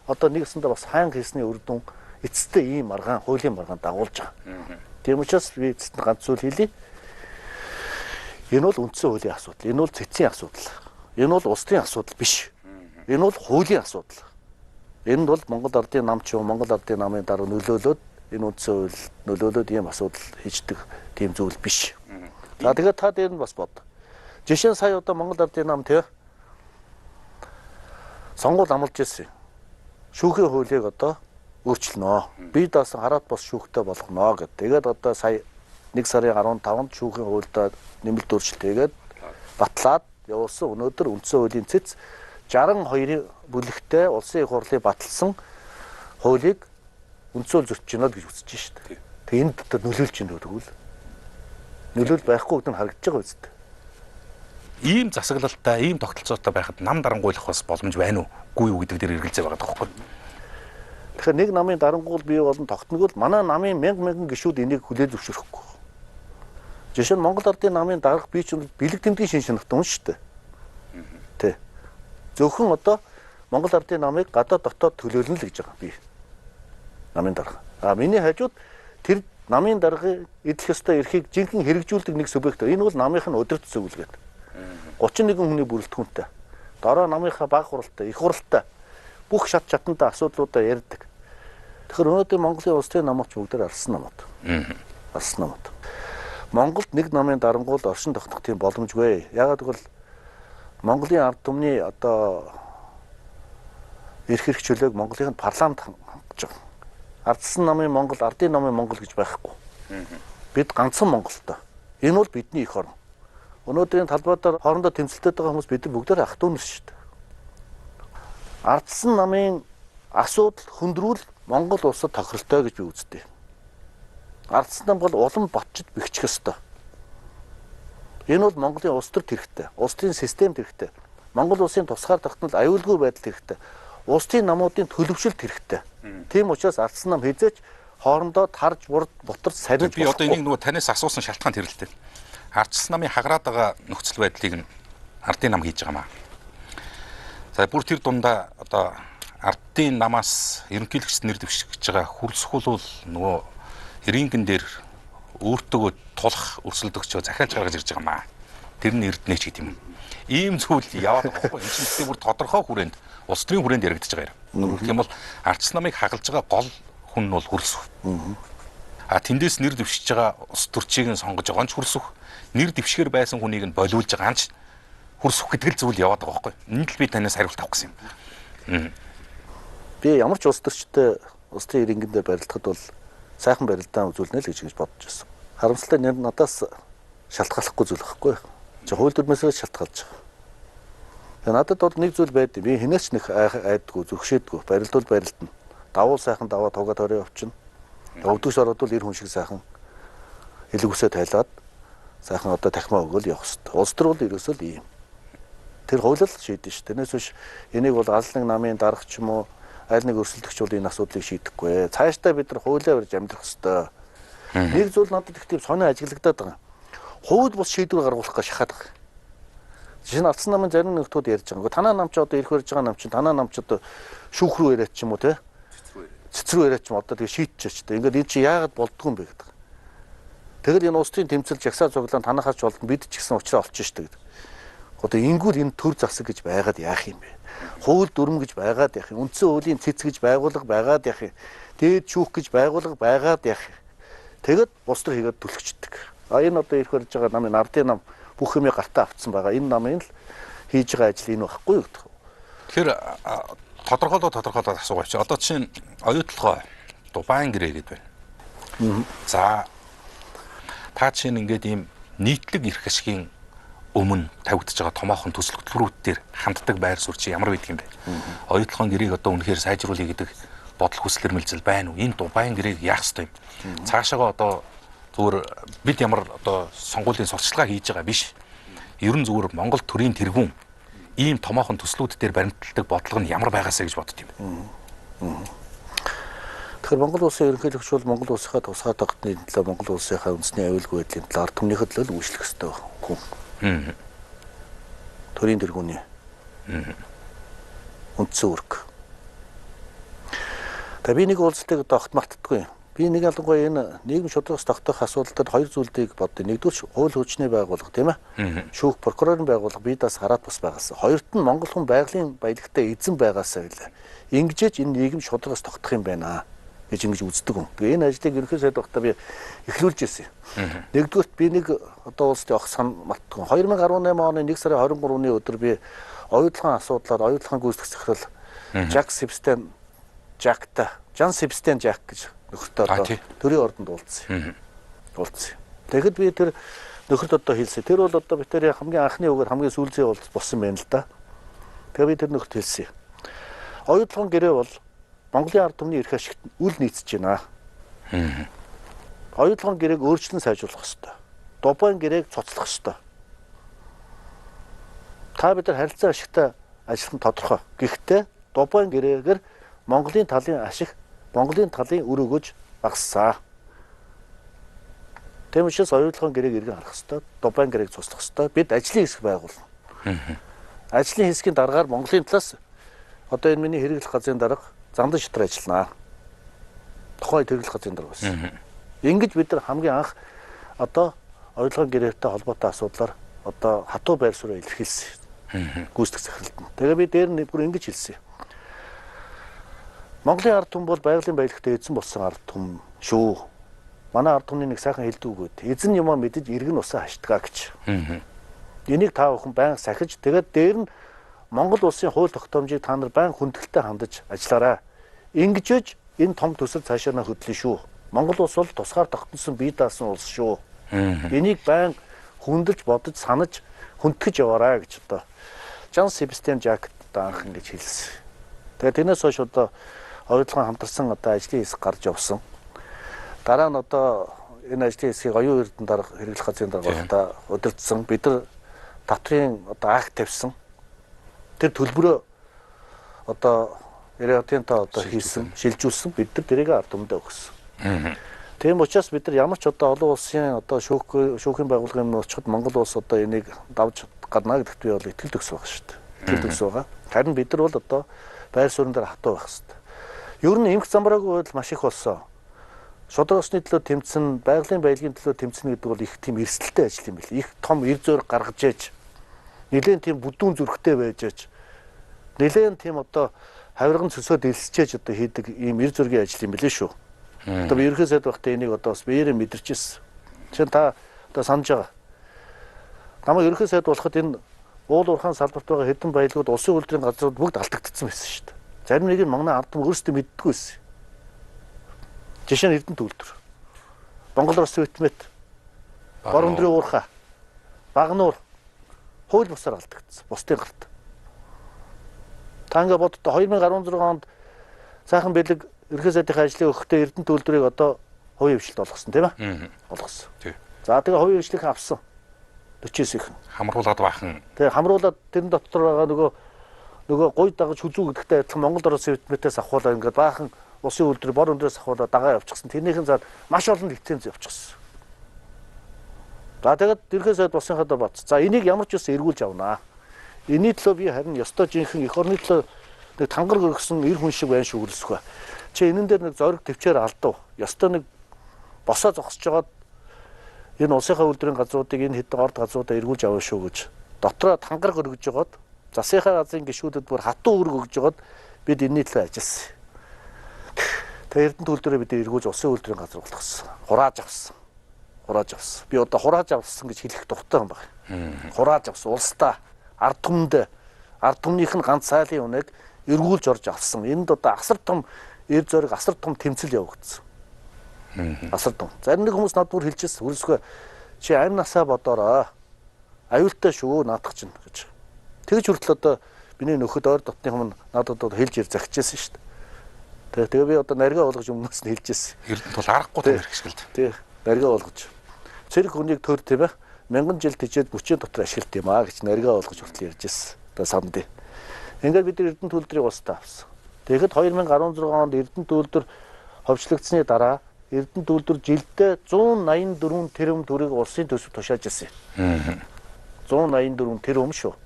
одоо нэгсэндээ бас хаан хийсний үр дүн эцэстээ ийм маргаан хуулийн маргаан дагуулж байгаа. Тийм учраас би эцэст нь ганц зүйл хэлье. Энэ бол үндсэн хуулийн асуудал. Энэ бол цэцгийн асуудал. Энэ бол улсын асуудал биш. Энэ бол хуулийн асуудал. Энэ бол Монгол Ардын нам ч юм Монгол Ардын намын дараа нөлөөлөөд Энэ үндсэн хууль нөлөөлөөд ийм асуудал хийждэг тийм зүйл биш. За тэгээд та дээр нь бас бод. Жишээ нь сая одоо Монгол Ардын нам тий сонгуул амлаж ирсэн. Шүүхийн хуулийг одоо өөрчилнө. Бие даасан хараат бос шүүхтэй болгоно гэд. Тэгээд одоо сая 1 сарын 15-нд шүүхийн хуульдаа нэмэлт өөрчлөлт хийгээд батлаад явуулсан. Өнөөдөр үндсэн хуулийн цэц 62 бүлэгтэй улсын их хурлыг баталсан хуулийг үндсэн хууль зөрчиж байна л гэж үзэж шít. Тэг энэ дотор нөлөөлж байна тэгвэл нөлөөл байхгүй гэдэг нь харагдаж байгаа үст. Ийм засаглалтай, ийм тогтолцоотой байхад нам дарангуйлах бас боломж байна уу? Үгүй юу гэдэг дээр эргэлзээ байгаа байхгүй. Тэгэхээр нэг намын дарангуул бий болон тогтног бол манай намын мянга мянган гишүүд энийг хүлээн зөвшөөрөхгүй. Жишээ нь Монгол Ардын намын дарга би ч бэлэг тэмдгийн шин шинахтан хүн шүү дээ. Тэ. Зөвхөн одоо Монгол Ардын намыг гадаад дотоод төлөөлнө л гэж байгаа би. Намын дарга. А миний хажууд тэр намын даргын эдлэх ёстой эрхийг жинхэнэ хэрэгжүүлдэг нэг субъект. Энэ бол намынх нь удирдах зөвлөгөөд. 31 хүний бүрэлдэхүүнтэй. Дараа намынхаа баг хуралтай, их хуралтай бүх шат чатантай асуудлуудаа ярьдаг. Тэгэхээр өнөөдөр Монголын улс төрийн намууд ч бүгдээр алсан намууд. Алсан намууд. Монголд нэг намын дарангуул оршин тогтнох тийм боломжгүй. Яагаад гэвэл Монголын ард түмний одоо эрх эрх чөлөөг Монголын парламент хангаж байгаа. Ардсан намын Монгол, ардын намын Монгол гэж байхгүй. Бид ганцхан Монголтой. Энэ бол бидний эх орн. Өнөөдрийн талбай дээр хоорондоо тэмцэлтэй байгаа хүмүүс бид бүгдээр ах дүү нар шүү дээ. Ардсан намын асуудал хөндрүүл Монгол улсад тохиролтой гэж би үздэг. Ардсан нам бол улам ботчид бэхжих ёстой. Энэ бол Монголын улс төр хэрэгтэй, улс төрийн системд хэрэгтэй. Монгол улсын тусгаар тогтнол аюулгүй байдал хэрэгтэй. Улс төрийн намуудын төлөвшөлт хэрэгтэй. Тийм учраас ардсан нам хэзээ ч хоорондоо тарж бурд бутарч сарниж Би одоо энийг нөгөө танаас асуусан шалтгаан тэр л дээ. Ардсан намын хагараад байгаа нөхцөл байдлыг нь ардын нам хийж байгаа маа. За бүр тэр дундаа одоо ардын намаас ерөнхийлөгчд нэр дэвшиж байгаа хөрөлсгөл бол нөгөө ринген дээр өөртөөгөө тулах өрсөлдөгчөө захиалж гаргаж ирж байгаа маа. Тэр нь эрдэнэ ч гэдэг юм. Ийм зүйл яваад байгаа байхгүй. Энэ чинь бүр тодорхой хүрээнд улс төрийн хүрээнд яригдчихэж байгаа юм. Тэгэх юм бол ардсан намыг хагалж байгаа гол хүн нь бол хөрөлсөх. А тэндээс нэр дэвшиж байгаа улс төрчийг нь сонгож байгаа нь хөрөлсөх. Нэр дэвшгээр байсан хүнийг нь болиулж байгаа нь хөрсөх гэдэг л зүйл яваад байгаа байхгүй. Энд л би танаас хариулт авах гэсэн юм. Би ямар ч улс төрчтэй улс төрийн иргэндээ барилдахад бол сайхан барилдаан үзүүлнэ л гэж бодож байсан. Харамсалтай нь надаас шалтгааллахгүй зүйл байхгүй. Чи хууль дүрмээсээ шалтгаалж байгаа. Тэгээ надад бол нэг зүйл байд. Би хинээс ч нэг айдгүй, зүрхшээдгүй. Барилдвал барилдана. Давуул сайхан даваа тугаа тороо явчихна. Өвдөгч ороод эр хүн шиг сайхан элгүүсээ тайлаад сайхан одоо тахимаа өгөөл явах хэрэгтэй. Улс төр бол ерөөсөө л ийм. Тэр хууль л шийдэн ш. Тэрнээс биш энийг бол аль нэг намын дарга ч юм уу аль нэг өрсөлдөгч бол энэ асуудлыг шийдэхгүй. Цаашдаа бид нар хуулиа барьж амьдрах хэрэгтэй. Нэг зүйл надад их тийм сонио ажиглагдаад байгаа. Хууль бус шийдвэр гаргуулах гэж шахаад байгаа. Жишээ нь алдсан намын зарим нөхдүүд ярьж байгаа. Танаа нам ч одоо ирэх барьж байгаа нам чинь танаа нам ч одоо шүүх рүү яриад ч юм уу те. Цэцрүү яриад ч юм одоо тэгээ шийдчихэж тэ. Ингээд энэ чи яагаад болдгоо юм бэ гэдэг. Тэгэл энэ улс төрийн тэмцэл жагсаа цуглаан танахаас ч болдно бид ч гэсэн уучраа олчих штэ гэдэг. Одоо ингүүл энэ төр засаг гэж байгаад яах юм бэ? Хууль дүрм гэж байгаад яах юм? Үндсэн хуулийн цэц гэж байгууллага байгаад яах юм? Дээд шүүх гэж байгууллага байгаад яах юм? Тэгэд бус төр хийгээд түлхчихдэг. А энэ одоо ирэх барьж байгаа намын ардын нам бүх юмыг гартаа автсан байгаа. Энэ намын л хийж байгаа ажил энэ байхгүй юу гэдэг. Тэгэхээр тодорхойлоод асуугач. Одоо чинь оюутлогоо Дубайн гэрээ гэдэг байна. За та чинь ингээд ийм нийтлэг эрх ашигын өмнө тавигдж байгаа томоохон төсөл хөтөлбөрүүд дээр ханддаг байр суурь чи ямар байдаг юм бэ? Оюутлогын гэрээг одоо үнэхээр сайжруулъя гэдэг бодол хүсэл эрмэлзэл байна уу? Энэ Дубайн гэрээг яах ёстой юм? Цаашаага одоо зүгээр бид ямар одоо сонгуулийн сурталчилгаа хийж байгаа биш. Ер нь зүгээр Монгол төрийн тэргүүн ийм томоохон төслүүд дээр баримталдаг бодлого нь ямар байгаасаа гэж бодд юм бэ? Тэгэхээр Монгол улсын ерөнхийлөгч бол Монгол улсынхаа тусгаар тогтны төлөө, Монгол улсынхаа үндэсний аюулгүй байдлын төлөө, ард түмнийхээ төлөө үйлчлэх ёстой хүн. Төрийн тэргүүний үндсэн үүрэг. Тэгээ би нэг уулзалтыг одоо огт мартдаггүй. Би нэг ялангуяа энэ нийгэм шударгаас тогтоох асуудал дээр хоёр зүйлийг боддоо. Нэгдүгээр хууль хөгжний байгууллага тийм ээ. Шүүх прокурорын байгууллага бие даас хараат бус байгаасаа. Хоёрт нь Монгол хүн байгалийн баялагтай эзэн байгаасаа гэлээ. Ингэжээж энэ нийгэм шударгаас тогтох юм байна. гэж ингэж үздэг юм. Тэгээ энэ ажлыг ерөнхий сайд байхдаа би эхлүүлж ирсэн. Нэгдүгürt би нэг одоо улсад явах сан мартгүй. 2018 оны 1 сарын 23-ны өдөр би оюутлогын асуудлаар оюутлогын гүйцэтгэх захирал Жак Себастьян Жакта, Жан Себастьян Жак гэж нөхөртөө одоо төрийн ордонд уулзсан. Уулзсан. Тэгэхэд би тэр нөхөрт одоо хэлсэн. Тэр бол одоо бид тэрийн хамгийн анхны үгээр хамгийн сүүлзээ уулзсан болсон байна л да. Тэгээ би тэр нөхөрт хэлсэн. Оюутлогын гэрээ бол Монголын ард түмний эрх ашигт үл нийцэж байна. Оюутлогын гэрээг өөрчлөн сайжруулах ёстой. Дубайн гэрээг цуцлах ёстой. Та бид нар харилцан ашигтай ажиллах нь тодорхой. Гэхдээ Дубайн гэрээгээр Монголын талын ашиг, Монголын талын үр өгөөж багассан. Тийм учраас оюутлогын гэрээг эргэн харах ёстой. Дубайн гэрээг цуцлах ёстой. Бид ажлын хэсэг байгуулна. Ажлын хэсгийн дараагаар Монголын талаас одоо энэ миний хэрэглэх газрын дарга Зандан шатар ажилланаа. Тухайн хэрэглэх газрын дарга байсан. Ингэж бид нар хамгийн анх одоо оюутлогын гэрээтэй холбоотой асуудлаар одоо хатуу байр сууриа илэрхийлсэн. Гүйцэтгэх захиралд нь. Тэгээ би дээр нь бүр ингэж хэлсэн. Монголын ард түмэн бол байгалийн баялагтай эзэн болсон ард түмэн шүү. Манай ард түмний нэг сайхан хэлдэг үг өгöd. Эзэн юмаа мэдэж иргэн усаа хашдгаа гэж. Энийг та бүхэн байнга сахиж тэгээд дээр нь Монгол улсын хууль тогтоомжийг та нар байн хүндэлтэй хандаж ажиллаарай. Ингэж энэ том төсөл цаашаа нь хөдлөн шүү. Монгол улс бол тусгаар тогтносон бие даасан улс шүү. Энийг байн хүндэлж бодож санаж хүндтгэж яваарай гэж одоо Жан Себастьян Жакт одоо анх ингэж хэлсэн. Тэгээд тэрнээс хойш одоо оюутлогын хамтарсан одоо ажлын хэсэг гарч явсан. Дараа нь одоо энэ ажлын хэсгийг оюун эрдэнэ дарга хэрэглэх газрын дарга одоо удирдсан. Бид нар татврын одоо акт тавьсан. Тэр төлбөрөө одоо Эротинтой одоо хийсэн, шилжүүлсэн. Бид нар тэрийг ард түмэндээ өгсөн. Тийм учраас бид нар ямар ч одоо олон улсын одоо шүүхийн байгууллагын өмнө очиход Монгол улс одоо энийг давж гарна гэдэгт би бол итгэл төгс байгаа шүү дээ. Итгэл төгс байгаа. Харин бид нар бол одоо байр суурин дээр хатуу байх хэрэгтэй. Ер нь эмх замбраагүй байдал маш их болсон. Шударга ёсны төлөө тэмцэн, байгалийн баялагын төлөө тэмцэнэ гэдэг бол их тийм эрсдэлтэй ажил юм билээ. Их том эр зөөр гаргаж ээж нэлээд тийм бүдүүн зүрхтэй байж ээж нэлээд тийм одоо хавирган цөсөөд элсчээж одоо хийдэг ийм эр зөргийн ажил юм билээ шүү. Одоо би ерөнхий сайд байхдаа энийг одоо бас биеэрээ мэдэрч ирсэн. Жишээ нь та одоо санаж байгаа. Намайг ерөнхий сайд болоход энэ уул уурхайн салбарт байгаа хэдэн баялагууд улсын үйлдвэрийн газрууд бүгд алдагдсан байсан шүү дээ. Зарим нэг нь манай ард түмэн өөрсдөө мэддэггүй байсан. Жишээ нь Эрдэнэт үйлдвэр, Монгол Улсын Витмет, Бор өндрийн уурхай, Багнуур хууль бусаар алдагдсан. Бусдын гарт. Та ингээ боддоо 2016 онд сайхан бэлэг ерөнхий сайдын ажлын өгөхдөө Эрдэнэт үйлдвэрийг одоо хувийн хвшилт олгосон тийм ээ? Олгосон. За тэгээ хувийн хвшлийг авсан. 49-ийнх нь. Хамруулад баахан. Тэгээ хамруулад тэрэн дотор байгаа нөгөө гуй дагаж хүзүү гэдэгтэй адилхан Монгол Улсын Витметээс авахуулаа ингээд баахан улсын үйлдвэр бор өндрөөс авахуулаа дагаа явчихсан. Тэрнийхэн цаад маш олон лиценз явчихсан. За тэгээд ерөнхий сайд болсныхаа дараа бац. За энийг ямар ч үсэн эргүүлж авнаа. Энийний төлөө би харин ёстой жинхэнэ эх орны төлөө нэг тангар өргөсөн эр хүн шиг байна шүү хөрөлсөх. Чи энэн дээр нэг зориг төвчээр алдав. Ёстой нэг босоо зогсож жагаад энэ улсынхаа үйлдвэрийн газруудыг энэ хэдэн орд газруудаа эргүүлж авах шүү гэж дотроо тангар өргөж жагаад засынхаа газрын гишүүдэд бүр хатуу үүрэг өгж жагаад бид энэний төлөө ажилласан. Тэгээ Эрдэнэт үйлдвэрээ бид эргүүлж улсын үйлдвэрийн газар болгосон. Хурааж авсан. Хурааж авсан. Би одоо хурааж авсан гэж хэлэх дуртай юм байна. Хурааж авсан улсдаа ард түмэнд ард түмнийх нь ганц сайлын үнэг эргүүлж орж авсан. Энд одоо асар том эр зориг, асар том тэмцэл явагдсан. Асар том. Зарим нэг хүмүүс над бүр хэлчихсэн. Хөрсгөө чи амь насаа бодоорой. Аюултай шүү наадах чинь гэж. Тэгж хүртэл одоо миний нөхөд ойр дотны хүмүүс надад одоо хэлж ир загчээсэн шүү дээ. Тэгээ би одоо наргаа болгож өмнөөс нь хэлжсэн. Эрдэнэт бол аргагүй том хэрэгшгэлд. Тий, наргаа болгож. Цэрэг хүнийг төр тийм ээ. Мянган жил тэжээд бүчийн дотор ашиглалт юм аа гэж наргаа болгож хүртэл ярьж ирсэн. Одоо санд. Ингээд бид Эрдэнэт үйлдвэрийг улстай авсан. Тэгэхэд 2016 онд Эрдэнэт үйлдвэр ховчлогдсны дараа Эрдэнэт үйлдвэр жилдээ 184 тэрбум төгрөг улсын төсөв тушааж ирсэн. 184 тэрбум шүү.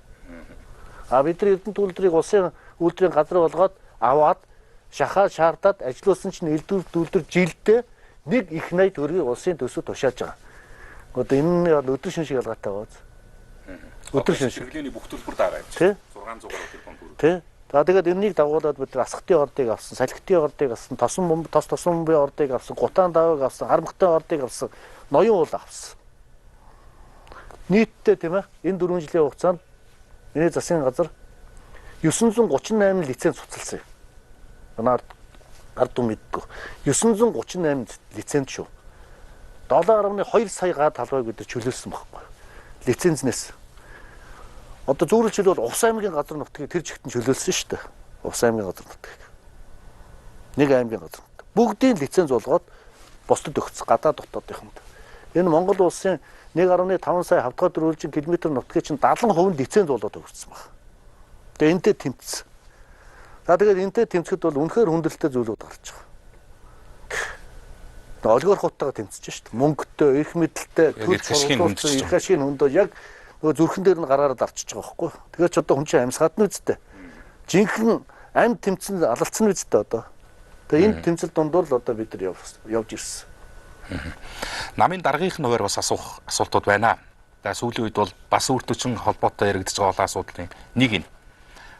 А бид нар Эрдэнэт үйлдвэрийг улсын үйлдвэрийн газар болгоод аваад шахаа шаардаад ажилуулсан чинь Эрдэнэт үйлдвэр жилдээ нэг их 80 төгрөгийг улсын төсөв тушааж байгаа. Одоо энэ нь бол өдөр шин шиг ялгаатай байгаа. Өдөр шин шиг. Хэрэглээний бүх төлбөр дагаа юм чи. 600 гаруй тэрбум төгрөг. Тий. За тэгээд энэнийг дагуулад бид нар Асгатын ордыг авсан, Салхитын ордыг авсан, Тосон бомб, Тос тосон бомбын ордыг авсан, Гутаан давыг авсан, Харамхтай ордыг авсан, Ноён уул авсан. Нийтдээ тийм ээ энэ 4 жилийн хугацаанд миний засгийн газар 938 лиценз цуцалсан юм. Манай ард түмэн мэддэг. 938 лиценз шүү. 7.2 сая га талбайг бид нар чөлөөлсөн байхгүй. Лицензнээс. Одоо зөвлөлт хэлбэл Увс аймгийн газар нутгийг тэр чигт нь чөлөөлсөн шүү дээ. Увс аймгийн газар нутгийг. Нэг аймгийн газар нутаг. Бүгдийн лиценз болгоод бусдад өгсөн гадаад дотоодынхонд. Энэ Монгол улсын 1.5 сая хавтгай дөрвөлжин километр нутгийг чинь 70% нь лиценз болоод өгсөн баг. Тэгээ энтэй тэмцсэн. За тэгээд энтэй тэмцэхэд бол үнэхээр хүндрэлтэй зүйлүүд гарч байгаа. Олигархуудтайгаа тэмцэж шүү дээ. Мөнгөтэй, эрх мэдэлтэй, төр эрх ашигын хөндөө яг нөгөө зүрхэн дээр нь гараараа дарчиж байгаа байхгүй. Тэгэхээр ч одоо хүн чинь амьсгаад нь үсттэй. Жинхэнэ амьд тэмцэн алалцсан үсттэй одоо. Тэгээ энэ тэмцэл дундуур л одоо бид нар явж ирсэн. Намын даргынх нь хуваар бас асуух асуултууд байна. За сүүлийн үед бол бас өөртөө чин холбоотой яригдж байгаа олон асуудлын нэг нь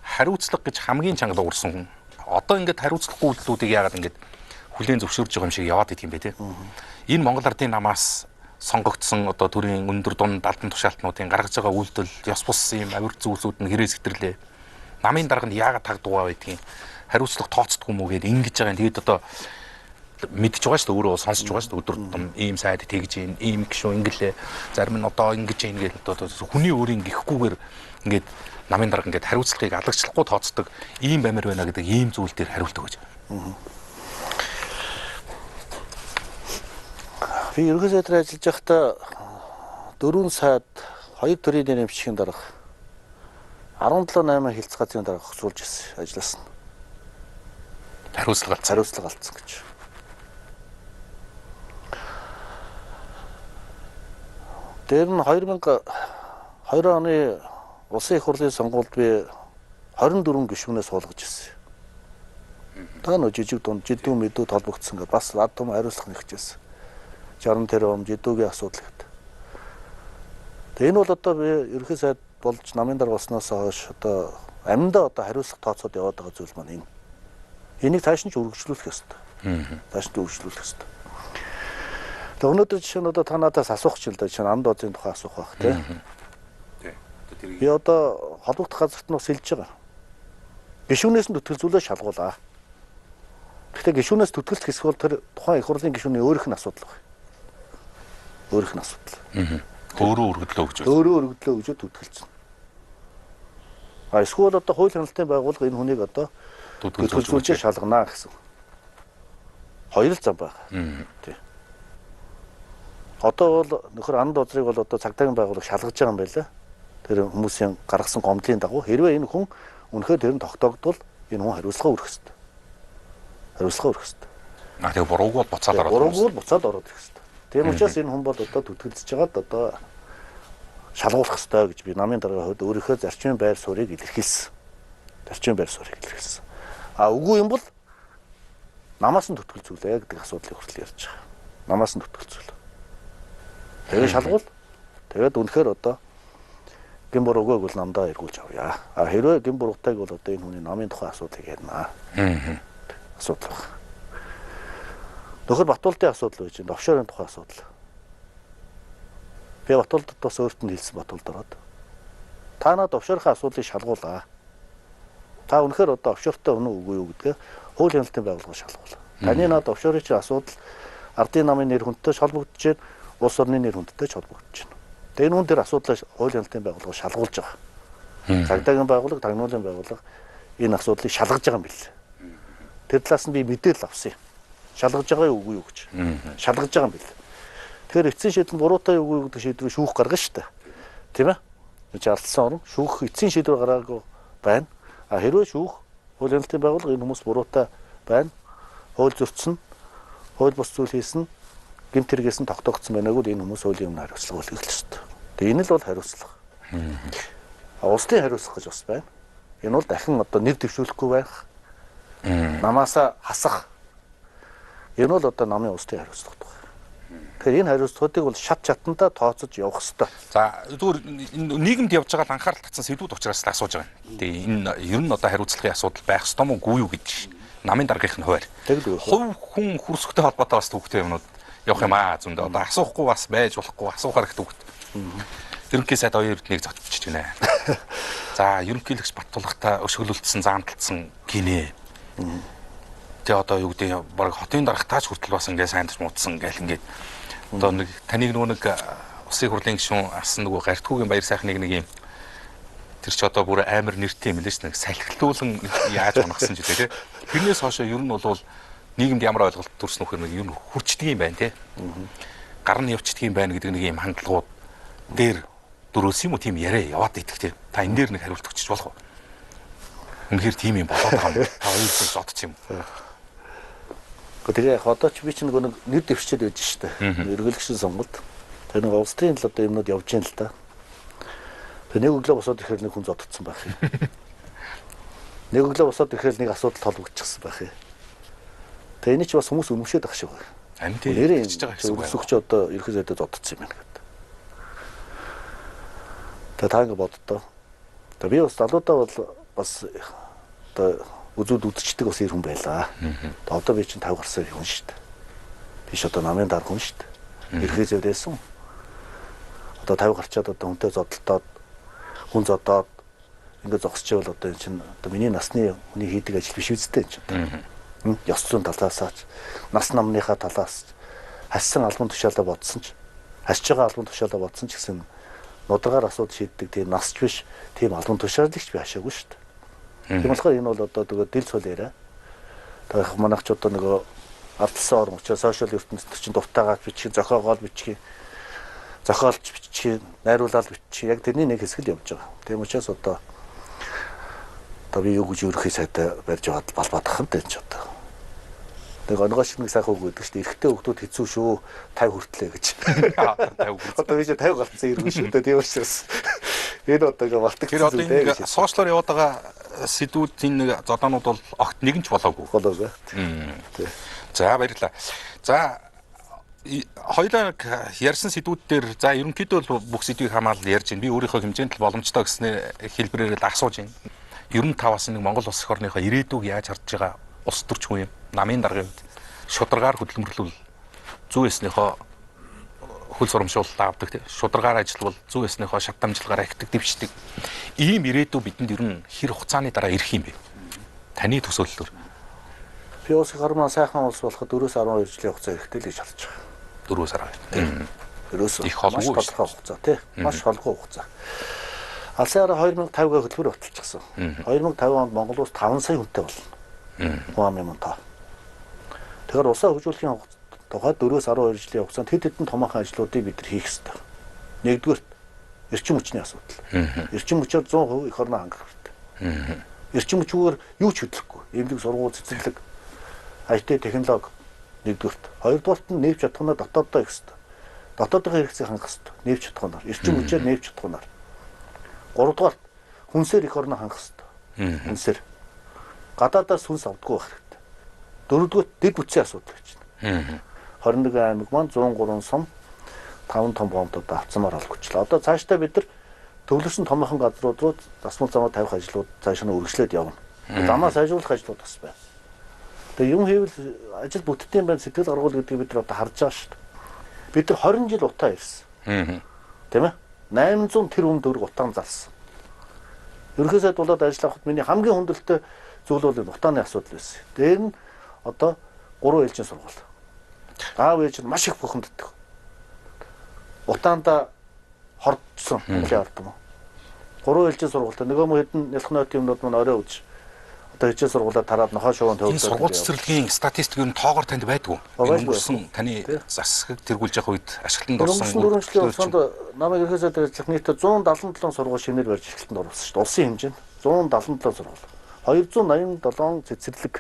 хариуцлага гэж хамгийн чанга дуугарсан хүн. Одоо ингээд хариуцлагагүй үйлдэлүүдийг яагаад ингээд хүлээн зөвшөөрж байгаа юм шиг яваад идэх юм бэ те. Энэ Монгол Ардын намаас сонгогдсон одоо төрийн өндөр дунд албан тушаалтнуудын гаргаж байгаа үйлдэл, ёс бус юм авир зүйлсүүд нь хэрэг сэтэрлээ. Намын дарга нь яагаад таг дугаа байдгийг хариуцлага тооцдгүй юм уу гэд ингэж байгаа юм. Тэгээд одоо мэдж байгаа шүү дээ, өөрөө сонсож байгаа шүү дээ. Өдөр тутам ийм сайд тэгж ийн, ийм гişүү ингэлээ. Зарим нь одоо ингэж ийн гэдэг одоо хүний өөрийн гихгүүгээр ингээд намын дарга ингээд хариуцлагыг алагчлахгүй тооцдог ийм баймар байна гэдэг ийм зүйл дээр хариулт өгөөч. Би ерөнхий сайдаар ажиллаж байхдаа 4 сайд 2 төрлийн нэрэмжлэгийн дарга 17 8 хилцэх газрын дарга зохицуулж ирсэн ажилласан. Хариуцлага алдсан гэж. Тэр нь 2002 оны улсын их хурлын сонгуульд би 24 гишүүнээс суулгаж ирсэн. Та нөө жижиг дунд жидүү мэдүү толбогдсон гэдэг бас ад том хариуцлага нэгчээсэн. 60 тэрбум жидүүгийн асуудал гэдэг. Тэгээ энэ бол одоо би ерөнхий сайд болж намын дарга болсноос хойш одоо амьдаа одоо хариуцлага тооцоод яваад байгаа зүйл маань энэ. Энийг цааш нь ч үргэлжлүүлэх ёстой. Цааш нь үргэлжлүүлэх ёстой. Тэгээ өнөөдөр жишээ нь одоо та надаас асуух ч л да жишээ нь анд озын тухай асуух байх тий. Би одоо холбогдох газарт нь бас хэлж байгаа. Гишүүнээс нь зүтгэлзүүлээ шалгуулаа. Гэхдээ гишүүнээс зүтгэлц хэсэг бол тэр тухайн их хурлын гишүүний өөрийнх нь асуудал байна. Өөрийнх нь асуудал. Өөрөө өргөдлөө өгч. Өөрөө өргөдлөө өгч зүтгэлцэн. А эсвэл одоо хууль хяналтын байгууллага энэ хүнийг одоо зүтгэлзүүлж шалгана гэсэн. Хоёр л зам байна. Тий. Одоо бол нөхөр анд озрыг бол одоо цагдаагийн байгууллага шалгаж байгаа юм байна лээ. Тэр хүмүүсийн гаргасан гомдлын дагуу хэрвээ энэ хүн үнэхээр тэр нь тогтоогдвол энэ хүн хариуцлага өрөх ёстой. Хариуцлага өрөх ёстой. А тэгээ бурууг бол буцаад ороод. Бурууг бол буцаад ороод ирэх ёстой. Тийм учраас энэ хүн бол одоо түтгэлзэж байгаад одоо шалгуулах ёстой гэж би намын даргын хувьд өөрийнхөө зарчмын байр суурийг илэрхийлсэн. Зарчмын байр суурийг илэрхийлсэн. А үгүй юм бол намаас нь түтгэлзүүлээ гэдэг асуудлыг хүртэл ярьж байгаа. Намаас нь түтгэлзүүл. Тэгээ шалгуул. Тэгээд үнэхээр одоо гин буруугүй бол намдаа эргүүлж авъя. А хэрвээ гин буруутай бол одоо энэ хүний намын тухай асуудлыг ярина. Асуудал байна. Нөхөр Батулдын асуудал байж байна. Офшорын тухай асуудал. Би Батулдад бас өөрт нь хэлсэн Батулд ороод. Та надад офшорын асуудлыг шалгуулаа. Та үнэхээр одоо офшортой үнэ үгүй юу гэдгээ хууль хяналтын байгууллага шалгуулаа. Таны надад офшорын чинь асуудал ардын намын нэр хүндтэй холбогдож байна. Улс орны нэр хүндтэй ч холбогдож байна. Тэгээ энэ хүн дээр асуудлаа хууль хяналтын байгууллага шалгуулж байгаа. Цагдаагийн байгууллага, тагнуулын байгууллага энэ асуудлыг шалгаж байгаа юм билээ. Тэр талаас нь би мэдээлэл авсан юм. Шалгаж байгаа юу үгүй юу гэж. Шалгаж байгаа юм билээ. Тэгэхээр эцсийн шийдэл нь буруутай юу үгүй юу гэдэг шийдвэрийг шүүх гаргана шүү дээ. Тийм ээ? Энд алдсан орон шүүх эцсийн шийдвэр гараагүй байна. А хэрвээ шүүх хууль хяналтын байгууллага энэ хүмүүс буруутай байна. Хууль зөрчсөн, хууль бус зүйл хийсэн, гэмт хэрэгээс нь тогтоогдсон байнаг бол энэ хүмүүс хуулийн өмнө хариуцлага үлгэх ёстой. Тэгээ энэ л бол хариуцлага. А улсын хариуцлага гэж бас байна. Энэ бол дахин одоо нэр дэвшүүлэхгүй байх. Намаасаа хасах. Энэ бол одоо намын улсын хариуцлага байна. Тэгэхээр энэ хариуцлагуудыг бол шат чатандаа тооцож явах ёстой. За зүгээр нийгэмд явж байгаа л анхаарал татсан сэдвүүд учраас л асууж байгаа юм. Тэгээ энэ ер нь одоо хариуцлагын асуудал байх ёстой мó үгүй юу гэж намын даргийнх нь хуваар. Хувь хүн хөрсөхтэй холбоотой бас төвхтэй юмнууд явах юм аа зөндөө. Одоо асуухгүй бас байж болохгүй асуухаар их төвхт. Ерөнхий сайд оюун эрднийг зодчиж гинэ. За ерөнхийлөгч Баттулгатай өшөглөлдсөн, заамталдсан гинэ. Тэгээ одоо юу гэдэг баг хотын даргатаач хүртэл бас ингээ сайн муудсан ингээл ингээд одоо нэг таныг нөгөө нэг усын хурлын гишүүн асан нөгөө гартгүйгийн баяр сайхныг нэг юм тэр чи одоо бүр амар нэртэй юм лээ ш нэг салхилтуулан яаж унахсан ч үлээ те. Тэрнээс хойш ер нь бол нийгэмд ямар ойлголт төрсөн нөхөр нэг ер нь хурцдаг юм байна те. Гар нь явцдаг юм байна гэдэг нэг юм хандлагууд дээр дөрөөс юм уу тийм яриа яваад идэх те. Та энэ дээр нэг хариулт өгчөж болох уу? Үнэхээр тийм юм болоод байгаа юм. Та хоёр зүйл зодчих юм. Тэгээ яг одоо ч би ч нэг нэр дэвшчээд байж штэ. Эргэлгшин сонголт. Тэр нэг улс төрийн л одоо юмнууд явж гин л да. Тэгээ нэг өглөө босоод ирэхээр нэг хүн зодтсон байх юм. Нэг өглөө босоод ирэхээр нэг асуудал холбогдчихсан байх юм. Тэгээ энэ ч бас хүмүүс үнэмшээд ах шиг байна. Амь тийм хийж байгаа гэсэн үг. Өсөгч одоо ерхий сайдаа зодтсон юм байна гэдэг. Тэгээ та ингэ боддоо. Тэгээ би бас залуудаа бол бас одоо үзүүд үзчихдэг бас ир хүн байлаа. Одоо би чинь 50 гарсан хүн шүү дээ. Биш одоо намын дарга хүн шүү дээ. Ерхий зэвдээсэн. Одоо 50 гарчаад одоо хүнтэй зодтолтоод хүн зодоод ингэ зогсчихвол одоо энэ чинь одоо миний насны хүний хийдэг ажил биш үстэй энэ чинь. Ёс зүйн талаасаач, нас намныхаа талаас хассан албан тушаалаа бодсон ч, хасж байгаа албан тушаалаа бодсон ч гэсэн нударгаар асуудал шийддэг тийм насч биш, тийм албан тушаалагч би хашаагүй шүү дээ. Тийм болохоор энэ бол одоо нөгөө дэл цул яриа. Тэгэхээр манайх ч одоо нөгөө алдсан орн учраас сошиал ертөнцид чинь дуртайгаа бичих, зохиогоол бичих, зохиолч бичих, найруулаад бичих. Яг тэрний нэг хэсэг л явж байгаа. Тийм учраас одоо би юу гэж ерөнхий сайдаа барьж аваад балбаадах юм даа энэ ч одоо. Нэг онгоо шиг нэг сайхан үг гэдэг шүү дээ. Эрэгтэй хүмүүс хэцүү шүү 50 хүртлээ гэж. 50 хүртлээ. Одоо би чи 50 гарцсан эргэн шүү дээ. Тийм учраас энэ одоо ингээ мартагдсан зүйл дээ. Сошиалор яваад байгаа сэдвүүдийн нэг зодоонууд бол огт нэг нь ч болоогүй. Болоогүй. Тий. За баярлалаа. За хоёлаа ярьсан сэдвүүд дээр за ерөнхийдөө бол бүх сэдвийг хамаал ярьж байна. Би өөрийнхөө хэмжээнд л боломжтой гэснээр хэлбэрээр л асууж байна. Ер нь та бас нэг Монгол улс эх орныхоо ирээдүг яаж харж байгаа улс төрч хүн юм. Намын даргын хувьд шударгаар хөдөлмөрлөл зүү ясныхоо хөл сурамшуулалт авдаг тийм шударгаар ажиллавал зүү ясныхоо шат дамжлагаар ахдаг дэвшдэг. Ийм ирээдүй бидэнд ер нь хэр хугацааны дараа ирэх юм бэ? Таны төсөөллөөр. Би улс эх орн сайхан улс болоход 4-12 жилийн хугацаа хэрэгтэй л гэж харж байгаа. 4-12. Ерөөсөө их холгүй тодорхой хугацаа тий. Маш холгүй хугацаа. Алсын араа 2050-га хөтөлбөр баталчихсан. 2050 онд Монгол улс 5 сая хүнтэй болно. Хүн амын мөн тоо. Тэгэхээр улсаа хөгжүүлэхийн тухай 4-12 жилийн хугацаанд хэд хэдэн томоохон ажлуудыг бид нар хийх ёстой. Нэгдүгээрт эрчим хүчний асуудал. Эрчим хүчээр 100% эх орноо хангах хэрэгтэй. Эрчим хүчгээр юу ч хөдлөхгүй. Эмнэлэг, сургууль, цэцэрлэг, IT технологи нэгдүгээрт. Хоёрдугаарт нь нээвч чадхунаа дотооддоо их ёстой. Дотоодын хэрэгцээг хангах ёстой. Нээвч чадхунаар, эрчим хүчээр нээвч чадхунаар. Гуравдугаарт хүнсээр эх орноо хангах ёстой. Хүнсээр. Гадаадаас хүнс авдаггүй байх хэрэгтэй. Дөрөвдүгээрт дэд бүтцийн асуудал гэж байна. 21 аймаг маань 103 сум 5 том бомбууд авцмаар олгочлоо. Одоо цаашдаа бид нар төвлөрсөн томоохон газрууд руу засмал замаа тавих ажлууд цааш нь үргэлжлээд явна. Замаа сайжруулах ажлууд бас байна. Тэгээ юм хийвэл ажил бүтдийн байна, сэтгэл гаргуул гэдгийг бид нар одоо харж байгаа шүү дээ. Бид нар 20 жил утаа ирсэн. Тийм ээ? 800 тэрбум төгрөг утаан залсан. Ерөнхий сайд болоод ажил авахд миний хамгийн хүндрэлтэй зүйл бол энэ утааны асуудал байсан. Дээр нь одоо 3 ээлжийн сургууль. Аав ээж нь маш их бухимддаг. Утаанда хордсон Монголын ард түмэн. 3 ээлжийн сургуультай нөгөө мө хэдэн нялх нойтын юмнууд маань орой үж одоо хичээл сургуулаа тараад нохоо шувуун Энэ төвлөрдөг. сургууль цэцэрлэгийн статистик ер нь тоогоор танд байдгүй. Өнгөрсөн таны засаг тэргүүлж явах үед ашиглалтанд орсон. Өнгөрсөн 4 жилийн хугацаанд намайг ерөнхий сайдаар ажиллах нийтдээ 177 сургууль шинээр барьж ашиглалтанд оруулсан шүү дээ. Улсын хэмжээнд 177 сургууль. 287 цэцэрлэг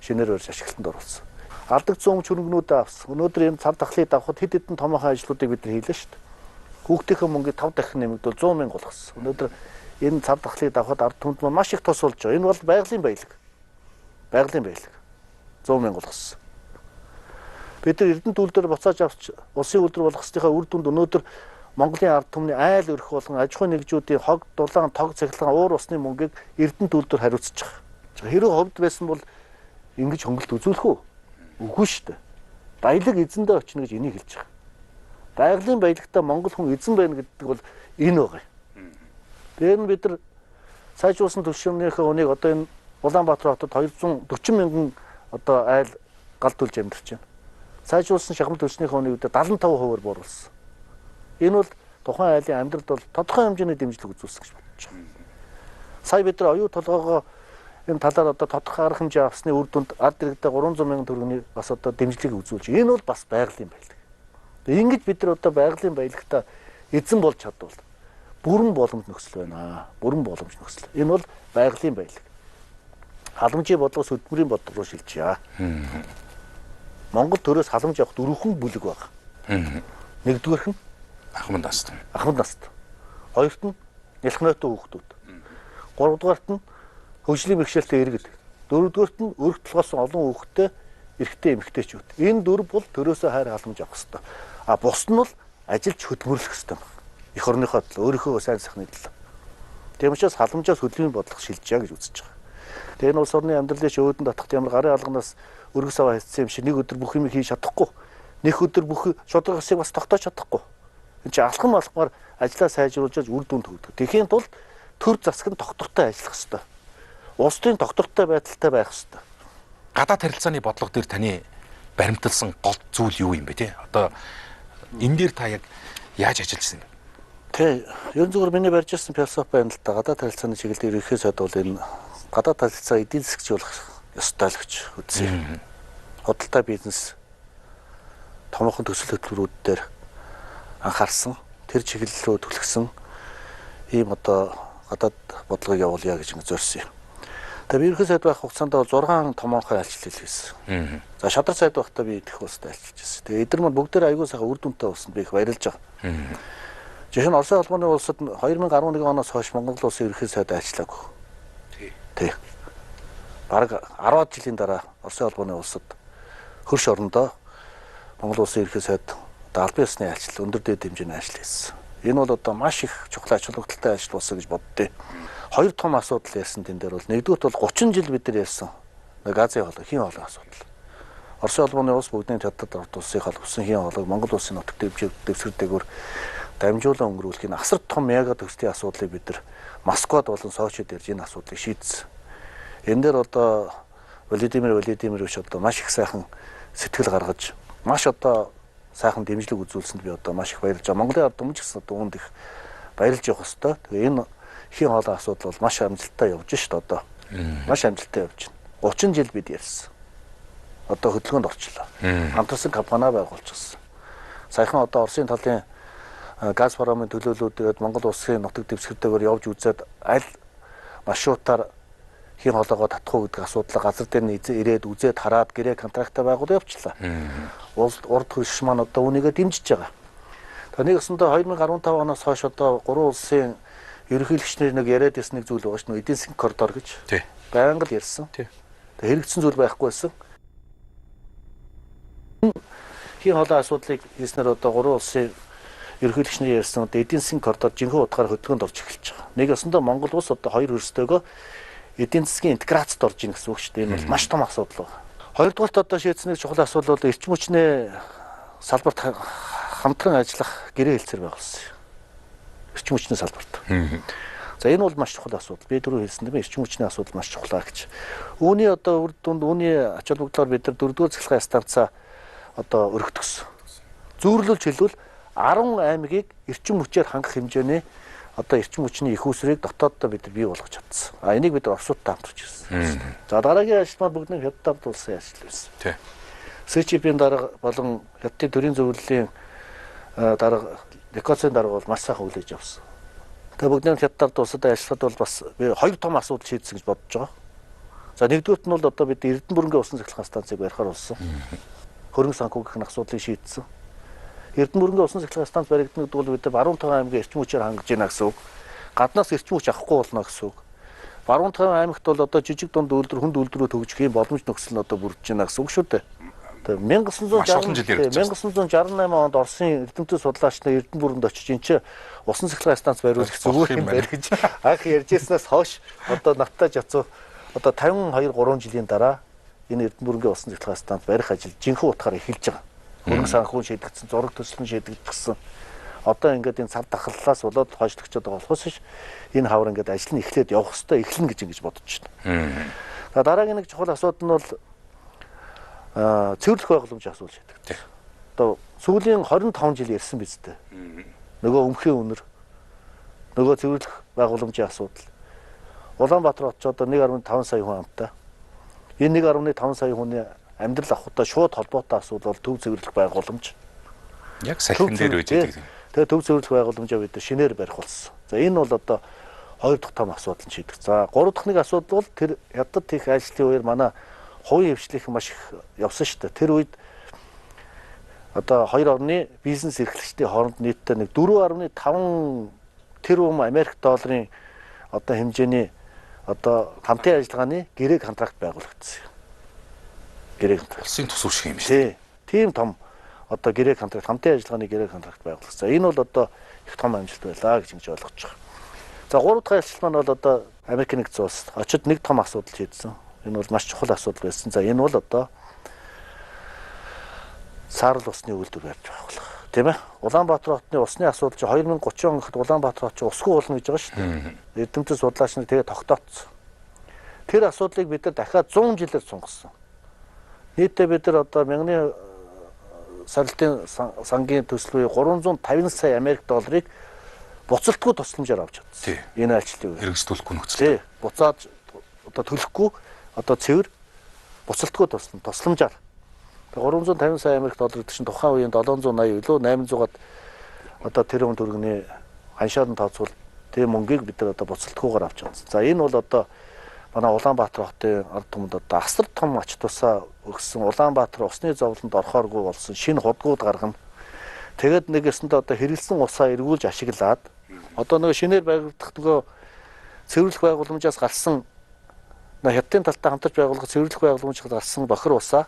шинээр барьж ашиглалтанд оруулсан. Алдагдсан өмч хөрөнгөнүүдээ авсан. Өнөөдөр энэ цар тахлыг давхад хэд хэдэн томоохон ажлуудыг бид нар хийлээ шүү дээ. Хүүхдийнхээ мөнгийг 5 дахин нэмэгдүүл 100 мянга болгосон. Өнөөдөр энэ цар тахлыг давхад ард түмэнд маань маш их тус болж байгаа. Энэ бол байгалийн баялаг. Байгалийн баялаг. 100 мянга болгосон. Бид нар Эрдэнэт үйлдвэр буцааж авч улсын үйлдвэр болгох ёсныхаа үр дүнд өнөөдөр Монголын ард түмний айл өрх болгон аж ахуйн нэгжүүдийн хог, дулаан, тог цахилгаан, уур усны мөнгийг Эрдэнэт үйлдвэр хариуцж байгаа. Хэрэг ховд байсан бол ингэж хөнгөлт үзүүлэх үү? Үгүй шүү дээ. Баялаг эзэндээ очино гэж энийг хэлж байгаа. Байгалийн баялагтай Монгол хүн эзэн байна гэдэг бол энэ байгаа юм. Тэр нь бид нар сайжруулсан түвшнийхээ үнийг одоо энэ Улаанбаатар хотод 240 мянган одоо айл гал түлж амьдарч байна. Сайжруулсан шахам түвшнийхээ үнийг бид 75%-аар бууруулсан. Энэ бол тухайн айлын амьдралд бол тодорхой хэмжээний дэмжлэг үзүүлсэн гэж бодож байгаа. Сая бид нар оюу толгоогоо энэ талаар одоо тодорхой арга хэмжээ авсны үр дүнд ард иргэдээ 300 мянган төгрөгийн бас одоо дэмжлэг үзүүлж. Энэ бол бас байгалийн баялаг. Ингэж бид нар одоо байгалийн баялагтай эзэн болж чадвал бүрэн боломж нөхцөл байна. Бүрэн боломж нөхцөл. Энэ бол байгалийн баялаг. Халамжийн бодлогоос хөдөлмөрийн бодлого руу шилжээ. Монгол төрөөс халамж авах дөрвөн бүлэг байна. Нэгдүгээрх нь ахмад наст. Ахмад наст. Хоёрт нь нялх нойтон хүүхдүүд. Гуравдугаарт нь хөгжлийн бэрхшээлтэй иргэд. Дөрөвдүгээрт нь өрх толгойсон олон хүүхэдтэй эрэгтэй эмэгтэйчүүд. Энэ дөрв бол төрөөсөө хайр халамж авах ёстой. А бус нь бол ажиллаж хөдөлмөрлөх ёстой. Эх орныхоо төлөө, өөрийнхөө сайн сайхны төлөө. Тийм учраас халамжаас хөдөлмөрийн бодлого шилжээ гэж үзэж байгаа. Тэгээ энэ улс орны амьдралын ч өөдөн татахт ямар гарын алганаас өргөс аваа хийсэн юм шиг нэг өдөр бүх юм хийж чадахгүй. Нэг өдөр бүх шударга ёсыг бас тогтоож чадахгүй. Энд чи алхам алхмаар ажлаа сайжруулж үр дүн төгдөг. Тэхийн тулд төр засаг нь тогтвортой ажиллах ёстой. Улс төрийн тогтвортой байдалтай байх ёстой. Гадаад харилцааны бодлого дээр таны баримталсан гол зүйл юу юм бэ те? Одоо энэ дээр та яг яаж ажилласан юм? Тэ, ер нь зүгээр миний барьж ирсэн философи байна л да. Гадаад харилцааны чиглэл дээр ерөнхий сайд бол энэ гадаад харилцаа эдийн засгч болох ёстой л гэж үзсэн юм. Худалдаа бизнес томоохон төсөл хөтөлбөрүүд дээр анхаарсан, тэр чиглэл рүү түлхсэн ийм одоо гадаад бодлогыг явуулъя гэж ингэ зорьсон юм. Тэгээ би ерөнхий сайд байх хугацаанд бол 6 томоохон айлчлал хийсэн. За шадар сайд байхдаа би идэх улстай айлчилж байсан. Тэгээ эдгээр маань бүгдээр аягүй сайхан үр дүнтэй болсон, би их баярлж байгаа. Жишээ нь Оросын холбооны улсад 2011 оноос хойш Монгол улсын ерөнхий сайд айлчлаагүй. Тий. Бараг 10 жилийн дараа Оросын холбооны улсад хөрш орондоо Монгол улсын ерөнхий сайд одоо албан ёсны айлчлал, өндөр дээд хэмжээний ажил хийсэн. Энэ бол одоо маш их чухал ач холбогдолтой ажил болсон гэж боддөө. Хоёр том асуудал ярьсан тэн дээр бол нэгдүгürt бол 30 жил бид нар ярьсан. Газын хоолой, хийн хоолой асуудал. Оросын холбооны улс бүгдийн Хятад ард улсын холбосон хийн хоолойг Монгол улсын нутаг дэвсгэр дээгүүр дамжуулан өнгөрүүлэх энэ асар том мега төслийн асуудлыг бид нар Москвад болон Сочид ярьж энэ асуудлыг шийдсэн. Энэ дээр одоо Владимир Владимирович одоо маш их сайхан сэтгэл гаргаж, маш одоо сайхан дэмжлэг үзүүлсэнд би одоо маш их баярлж байгаа. Монголын ард түмэн ч гэсэн одоо үүнд их баярлж явах ёстой. Тэгээ энэ хийн хоолой асуудал бол маш амжилттай явж шít одоо. Маш амжилттай явж байна. 30 жил бид ярьсан. Одоо хөдөлгөөнд орчлоо. Хамтарсан компани байгуулчихсан. Саяхан одоо Оросын талын Газпромын төлөөллүүд ирээд Монгол улсын нутаг дэвсгэртэйгээр явж үзээд аль маршрутаар хийн хоолойгоо татах уу гэдэг асуудлаа газар дээр нь ирээд үзээд хараад гэрээ контрактаа байгуул явчлаа. Улс урд хөрш маань одоо үүнийгээ дэмжиж байгаа. Тэгээ нэг өсөндөө 2015 оноос хойш одоо гурван улсын ерөнхийлөгчнэр нэг яриад байсан нэг зүйл байгаа шүү дээ. Эдийн засгийн коридор гэж. Байнга л ярьсан. Тэгээ хэрэгцсэн зүйл байхгүй байсан. Хийн хоолой асуудлыг хийснээр одоо гурван улсын ерөнхийлөгчнэр ярьсан одоо эдийн засгийн коридор жинхэнэ утгаар хөдөлгөөнд орж эхэлж байгаа. Нэг өсөндөө Монгол улс одоо хоёр хөрстэйгөө эдийн засгийн интеграцид орж ийн гэсэн үг шүү дээ. Энэ бол маш том асуудал байна. Хоёрдугаарт одоо шийдсэн нэг чухал асуудал бол эрчим хүчний салбарт хамтран ажиллах гэрээ хэлцээр байгуулсан. Эрчим хүчний салбарт. За энэ бол маш чухал асуудал. Би түрүү хэлсэн тийм эрчим хүчний асуудал маш чухал гэж. Үүний одоо үр дүнд үүний ач холбогдлоор бид нар дөрөвдүгээр цахилгаан станцаа одоо өргөтгсөн. Зүүрлүүлж хэлбэл 10 аймгийг эрчим хүчээр хангах хэмжээний одоо эрчим хүчний их усрыг дотооддоо бид бий болгож чадсан. А энийг бид Оросуудтай хамтарч ирсэн. За дараагийн ажил маань бүгд нэг Хятад улсын ажил байсан. Тий. СЧП-ийн дарга болон Хятадын төрийн зөвлөлийн дарга Лекоцын дарга бол маш сайхан хүлээж авсан. Тэгээ бүгд нэг Хятад улсад ажиллахад бол бас би хоёр том асуудал шийдсэн гэж бодож байгаа. За нэгдүгürt нь бол одоо бид Эрдэнэ бүрэнгийн усан цахилгаан станцыг барихаар болсон. Хөрөнгө санхүүгийн асуудлыг шийдсэн. Эрдэнэ бүрэнгийн усан цахилгаан станц баригдана гэдэг бол бид Баруун таван аймгийн эрчим хүчээр хангаж байна гэсэн үг. Гаднаас эрчим хүч авахгүй болно гэсэн үг. Баруун таван аймагт бол одоо жижиг дунд үйлдвэр, хүнд үйлдвэрүүд хөгжих юм боломж нөхцөл нь одоо бүрдэж байна гэсэн үг шүү дээ. Тэгээ 1968 онд Оросын эрдэмтэн судлаач нар Эрдэнэбүрэнд очиж энэ чинь усан цахилгаан станц бариулах зүгээр юм байна гэж анх ярьж ирснээс хойш одоо надтай жацуу одоо 52 3 жилийн дараа энэ Эрдэнэбүрэнгийн усан цахилгаан станц барих ажил жинхэнэ утгаар эхэлж байгаа. Хөрөнгө санхүү шийдэгдсэн, зураг төсөл нь шийдэгдсэн. Одоо ингээд энэ цар тахлаас болоод хойшлогчод байгаа болохоос ш энэ хавар ингээд ажил нь эхлээд явах хэвээр эхлэнэ гэж ингэж бодож байна. За дараагийн нэг чухал асуудал нь бол цэвэрлэх байгууламжийн асуудал шийдэгдсэн. Одоо сүүлийн 25 жил ярьсан биз дээ. Нөгөө өмхийн үнэр, нөгөө цэвэрлэх байгууламжийн асуудал. Улаанбаатар хот ч одоо 1.5 сая хүн амтай. Энэ 1.5 сая хүний амьдрал авахтай шууд холбоотой асуудал бол төв цэвэрлэх байгууламж. Яг салхин дээр байж байгаа. Тэгээ төв цэвэрлэх байгууламжаа бид шинээр барих болсон. За энэ бол одоо хоёр дахь том асуудал нь шийдэх. За гурав дахь нэг асуудал бол тэр хятад их ажлын үеэр манай хувийн хвшлийнхэн маш их явсан шүү дээ. Тэр үед одоо хоёр орны бизнес эрхлэгчдийн хооронд нийтдээ нэг 4.5 тэрбум Америк долларын одоо хэмжээний одоо хамтын ажиллагааны гэрээ контракт байгуулагдсан. Гэрээ контракт. Улсын тус шиг юм шиг. Тийм том одоо гэрээ контракт, хамтын ажиллагааны гэрээ контракт байгуулагдсан. Энэ бол одоо их том амжилт байлаа гэж ингэж ойлгож байгаа. За гурав дахь ажилт маань бол одоо Америк нэгдсэн улс очид нэг том асуудал шийдсэн. Энэ бол маш чухал асуудал байсан. За энэ бол одоо саарл усны үйлдвэр барьж байгуулах. Тийм ээ. Улаанбаатар хотны усны асуудал чи 2030 он гэхэд Улаанбаатар хот чи усгүй болно гэж байгаа шүү дээ. Эрдэмтэн судлаач нар тэгээ тогтооцсон. Тэр асуудлыг бид нар дахиад 100 жилээр сунгасан. Нийтдээ бид нар одоо мянганы сарилтын сангийн төсөл буюу 350 сая Америк долларыг буцалтгүй тусламжаар авч чадсан. Энэ айлчлалыг хэрэгжүүлэхгүй нөхцөл. Буцаад одоо төлөхгүй одоо цэвэр буцалтгүй тусламжаар 350 сая Америк доллар гэдэг чинь тухайн үеийн 780 илүү 800-аад одоо тэрбум төгрөгийн ханшаар нь тооцвол тийм мөнгийг бид нар одоо буцалтгүйгээр авч чадсан. За энэ бол одоо манай Улаанбаатар хотын ард түмэнд одоо асар том ач тусаа өгсөн. Улаанбаатар усны зовлонд орохооргүй болсон шинэ худгууд гаргана. Тэгээд нэг ёсондоо одоо хэрэглэсэн усаа эргүүлж ашиглаад одоо нөгөө шинээр байгуулах нөгөө цэвэрлэх байгууламжаас гарсан хятадын талтай хамтарч байгуулах цэвэрлэх байгууламжаас гарсан бохир усаа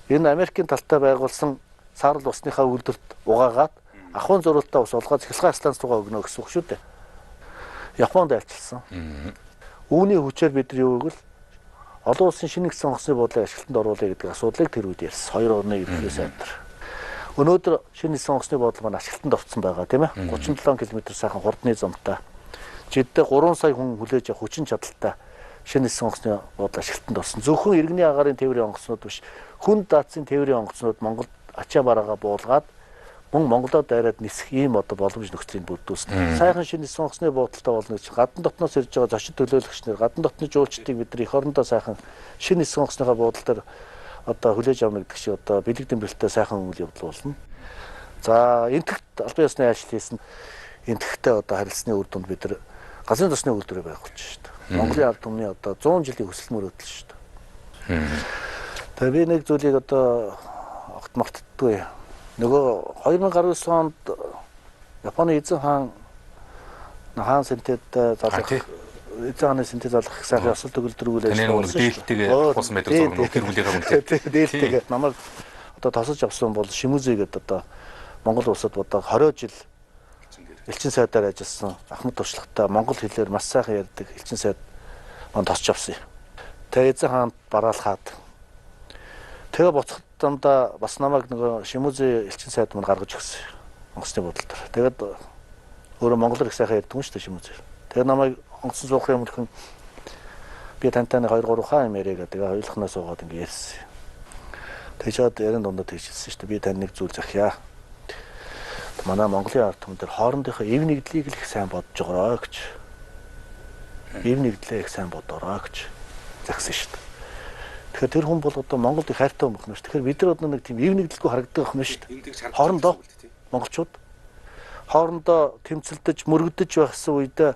энэ Америкийн талтай байгуулсан саарл усныхаа үйлдвэрт угаагаад ахуйн зурвалтай ус олгоод цахилгаан станц руугаа өгнө гэсэн үг шүү дээ. Японд айлчилсан. Үүний хүчээр бид нар юу гэвэл олон улсын шинэ нэгдсэн онгоцны буудлыг ашиглалтанд оруулъя гэдэг асуудлыг тэр үед ярьсан. Хоёр орны ерөнхий сайд нар. Өнөөдөр шинэ нэгдсэн онгоцны буудал маань ашиглалтанд орсон байгаа, тийм ээ. 37 км сайхан хурдны замтай. Жиддээ 3 сая хүн хүлээж авах хүчин чадалтай шинэ нэгдсэн онгоцны буудал ашиглалтанд орсон. Зөвхөн иргэний агаарын тээврийн онгоцнууд биш, хүн даацын тээврийн онгоцнууд Монголд ачаа бараагаа буулгаад мөн Монголоо дайраад нисэх ийм одоо боломж нөхцөлийг бүрдүүлсэн. Сайхан шинэ нэгдсэн онгоцны буудалтай болно гэж гадна дотноос ирж байгаа зочид төлөөлөгч нар, гадна дотны жуулчдыг бид нар эх орондоо сайхан шинэ нэгдсэн онгоцныхаа буудал дээр одоо хүлээж авна гэдэг шиг одоо бэлэг дэмбэлтэй сайхан үйл явдал болно. За энтгэт албан ёсны ажил хийсэн. Энтгэхтэй одоо харилцсны үр дүнд бид нар газрын тосны үйлдвэрээ байгуулж шүү дээ. Монголын ард түмний одоо 100 жилийн хүсэл мөрөөдөл шүү дээ. Тэгээ би нэг зүйлийг одоо огт мартдаггүй. Нөгөө 2019 онд Японы эзэн хаан хаан сэнтэд залгах эзэн хааны сэнтэд залгах их сайхан ёсол төгөлдрүүл ажилласан. Таны нэг дээлтэйгээ авсан байдаг зураг гэр бүлийнхаа үнэтэй. Дээлтэйгээ намайг одоо тосож авсан бол Шимүзэ гэдэг одоо Монгол улсад одоо 20 жил элчин сайдаар ажилласан ахмад туршлагатай монгол хэлээр маш сайхан ярьдаг элчин сайд он тосч авсан юм. Тэгээ эзэн хаанд бараалхаад тэгээ буцах дандаа бас намайг нөгөө Шимүзэ элчин сайд мань гаргаж өгсөн онгоцны буудал дээр. Тэгээд өөрөө монголоор их сайхан ярьдаг юм шүү дээ Шимүзэ. Тэгээд намайг онгоцон суухын өмнөхөн би тантай нэг 2 3 хаан юм яриа гэдэг. Тэгээ хоёулахнаа суугаад ингэ ярьсан. Тэгж чад ярин дундаа тэгж хэлсэн шүү дээ. Би тань нэг зүйл захиа. Манай Монголын ард түмэн дээр хоорондынхоо эв нэгдлийг л их сайн бодож байгаарай гэж. Эв нэгдлээ их сайн бодоорой гэж захисан шүү дээ. Тэгэхээр тэр хүн бол одоо Монголд их хайртай хүн байна шүү. Тэгэхээр бид нар одоо нэг тийм эв нэгдэлгүй харагддаг байна шүү дээ. Хоорондоо монголчууд хоорондоо тэмцэлдэж мөрөгдөж байхсан үедээ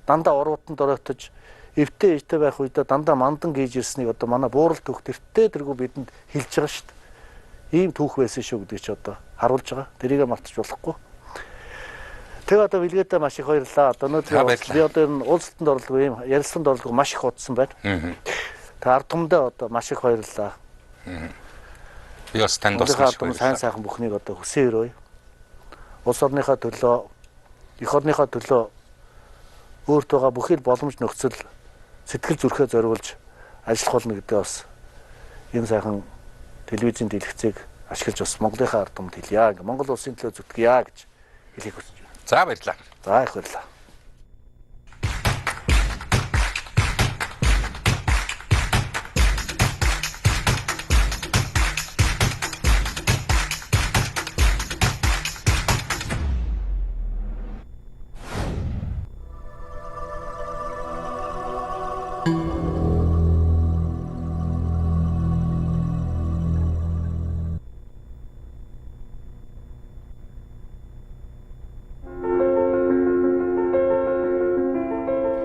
дандаа урууданд оройтож эвтэй ээжтэй байх үедээ дандаа мандан гийж ирснийг одоо манай буурал түүх тэртээ тэргүй бидэнд хэлж байгаа шүү дээ. Ийм түүх байсан шүү гэдгийг чи одоо харуулж байгаа. Тэрийг мартаж болохгүй. Тэгээ одоо бэлгээдээ маш их баярлалаа. Одоо өнөөдөр би одоо энэ уулзалтанд орлого ийм ярилцлаганд орлого маш их удсан байна. Тэгээ ард түмэндээ одоо маш их баярлалаа. Би бас танд бас маш их баярлалаа. Сайн сайхан бүхнийг одоо хүсэн өрөөе. Улс орныхоо төлөө, эх орныхоо төлөө өөрт байгаа бүхий л боломж нөхцөл сэтгэл зүрхээ зориулж ажиллах болно гэдэг бас энэ сайхан телевизийн дэлгэцийг ашиглаж бас Монголынхаа ард түмэнд хэлье. Ингээ Монгол улсын төлөө зүтгэе гэж хэлэхийг хүсэж байна. За баярлалаа. За их баярлалаа.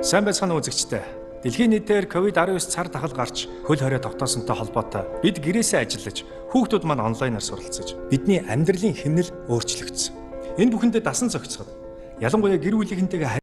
Сайн байцгаана үзэгчдээ. Дэлхийн нийтээр COVID-19 цар тахал гарч хөл хорой тогтоосонтой холбоотой бид гэрээсээ ажиллаж, хүүхдүүд маань онлайнаар суралцаж, бидний амьдралын хэмнэл өөрчлөгдсөн. Энэ бүхэндээ дасан зохицоход ялангуяа гэр бүлийнхэнтэйгээ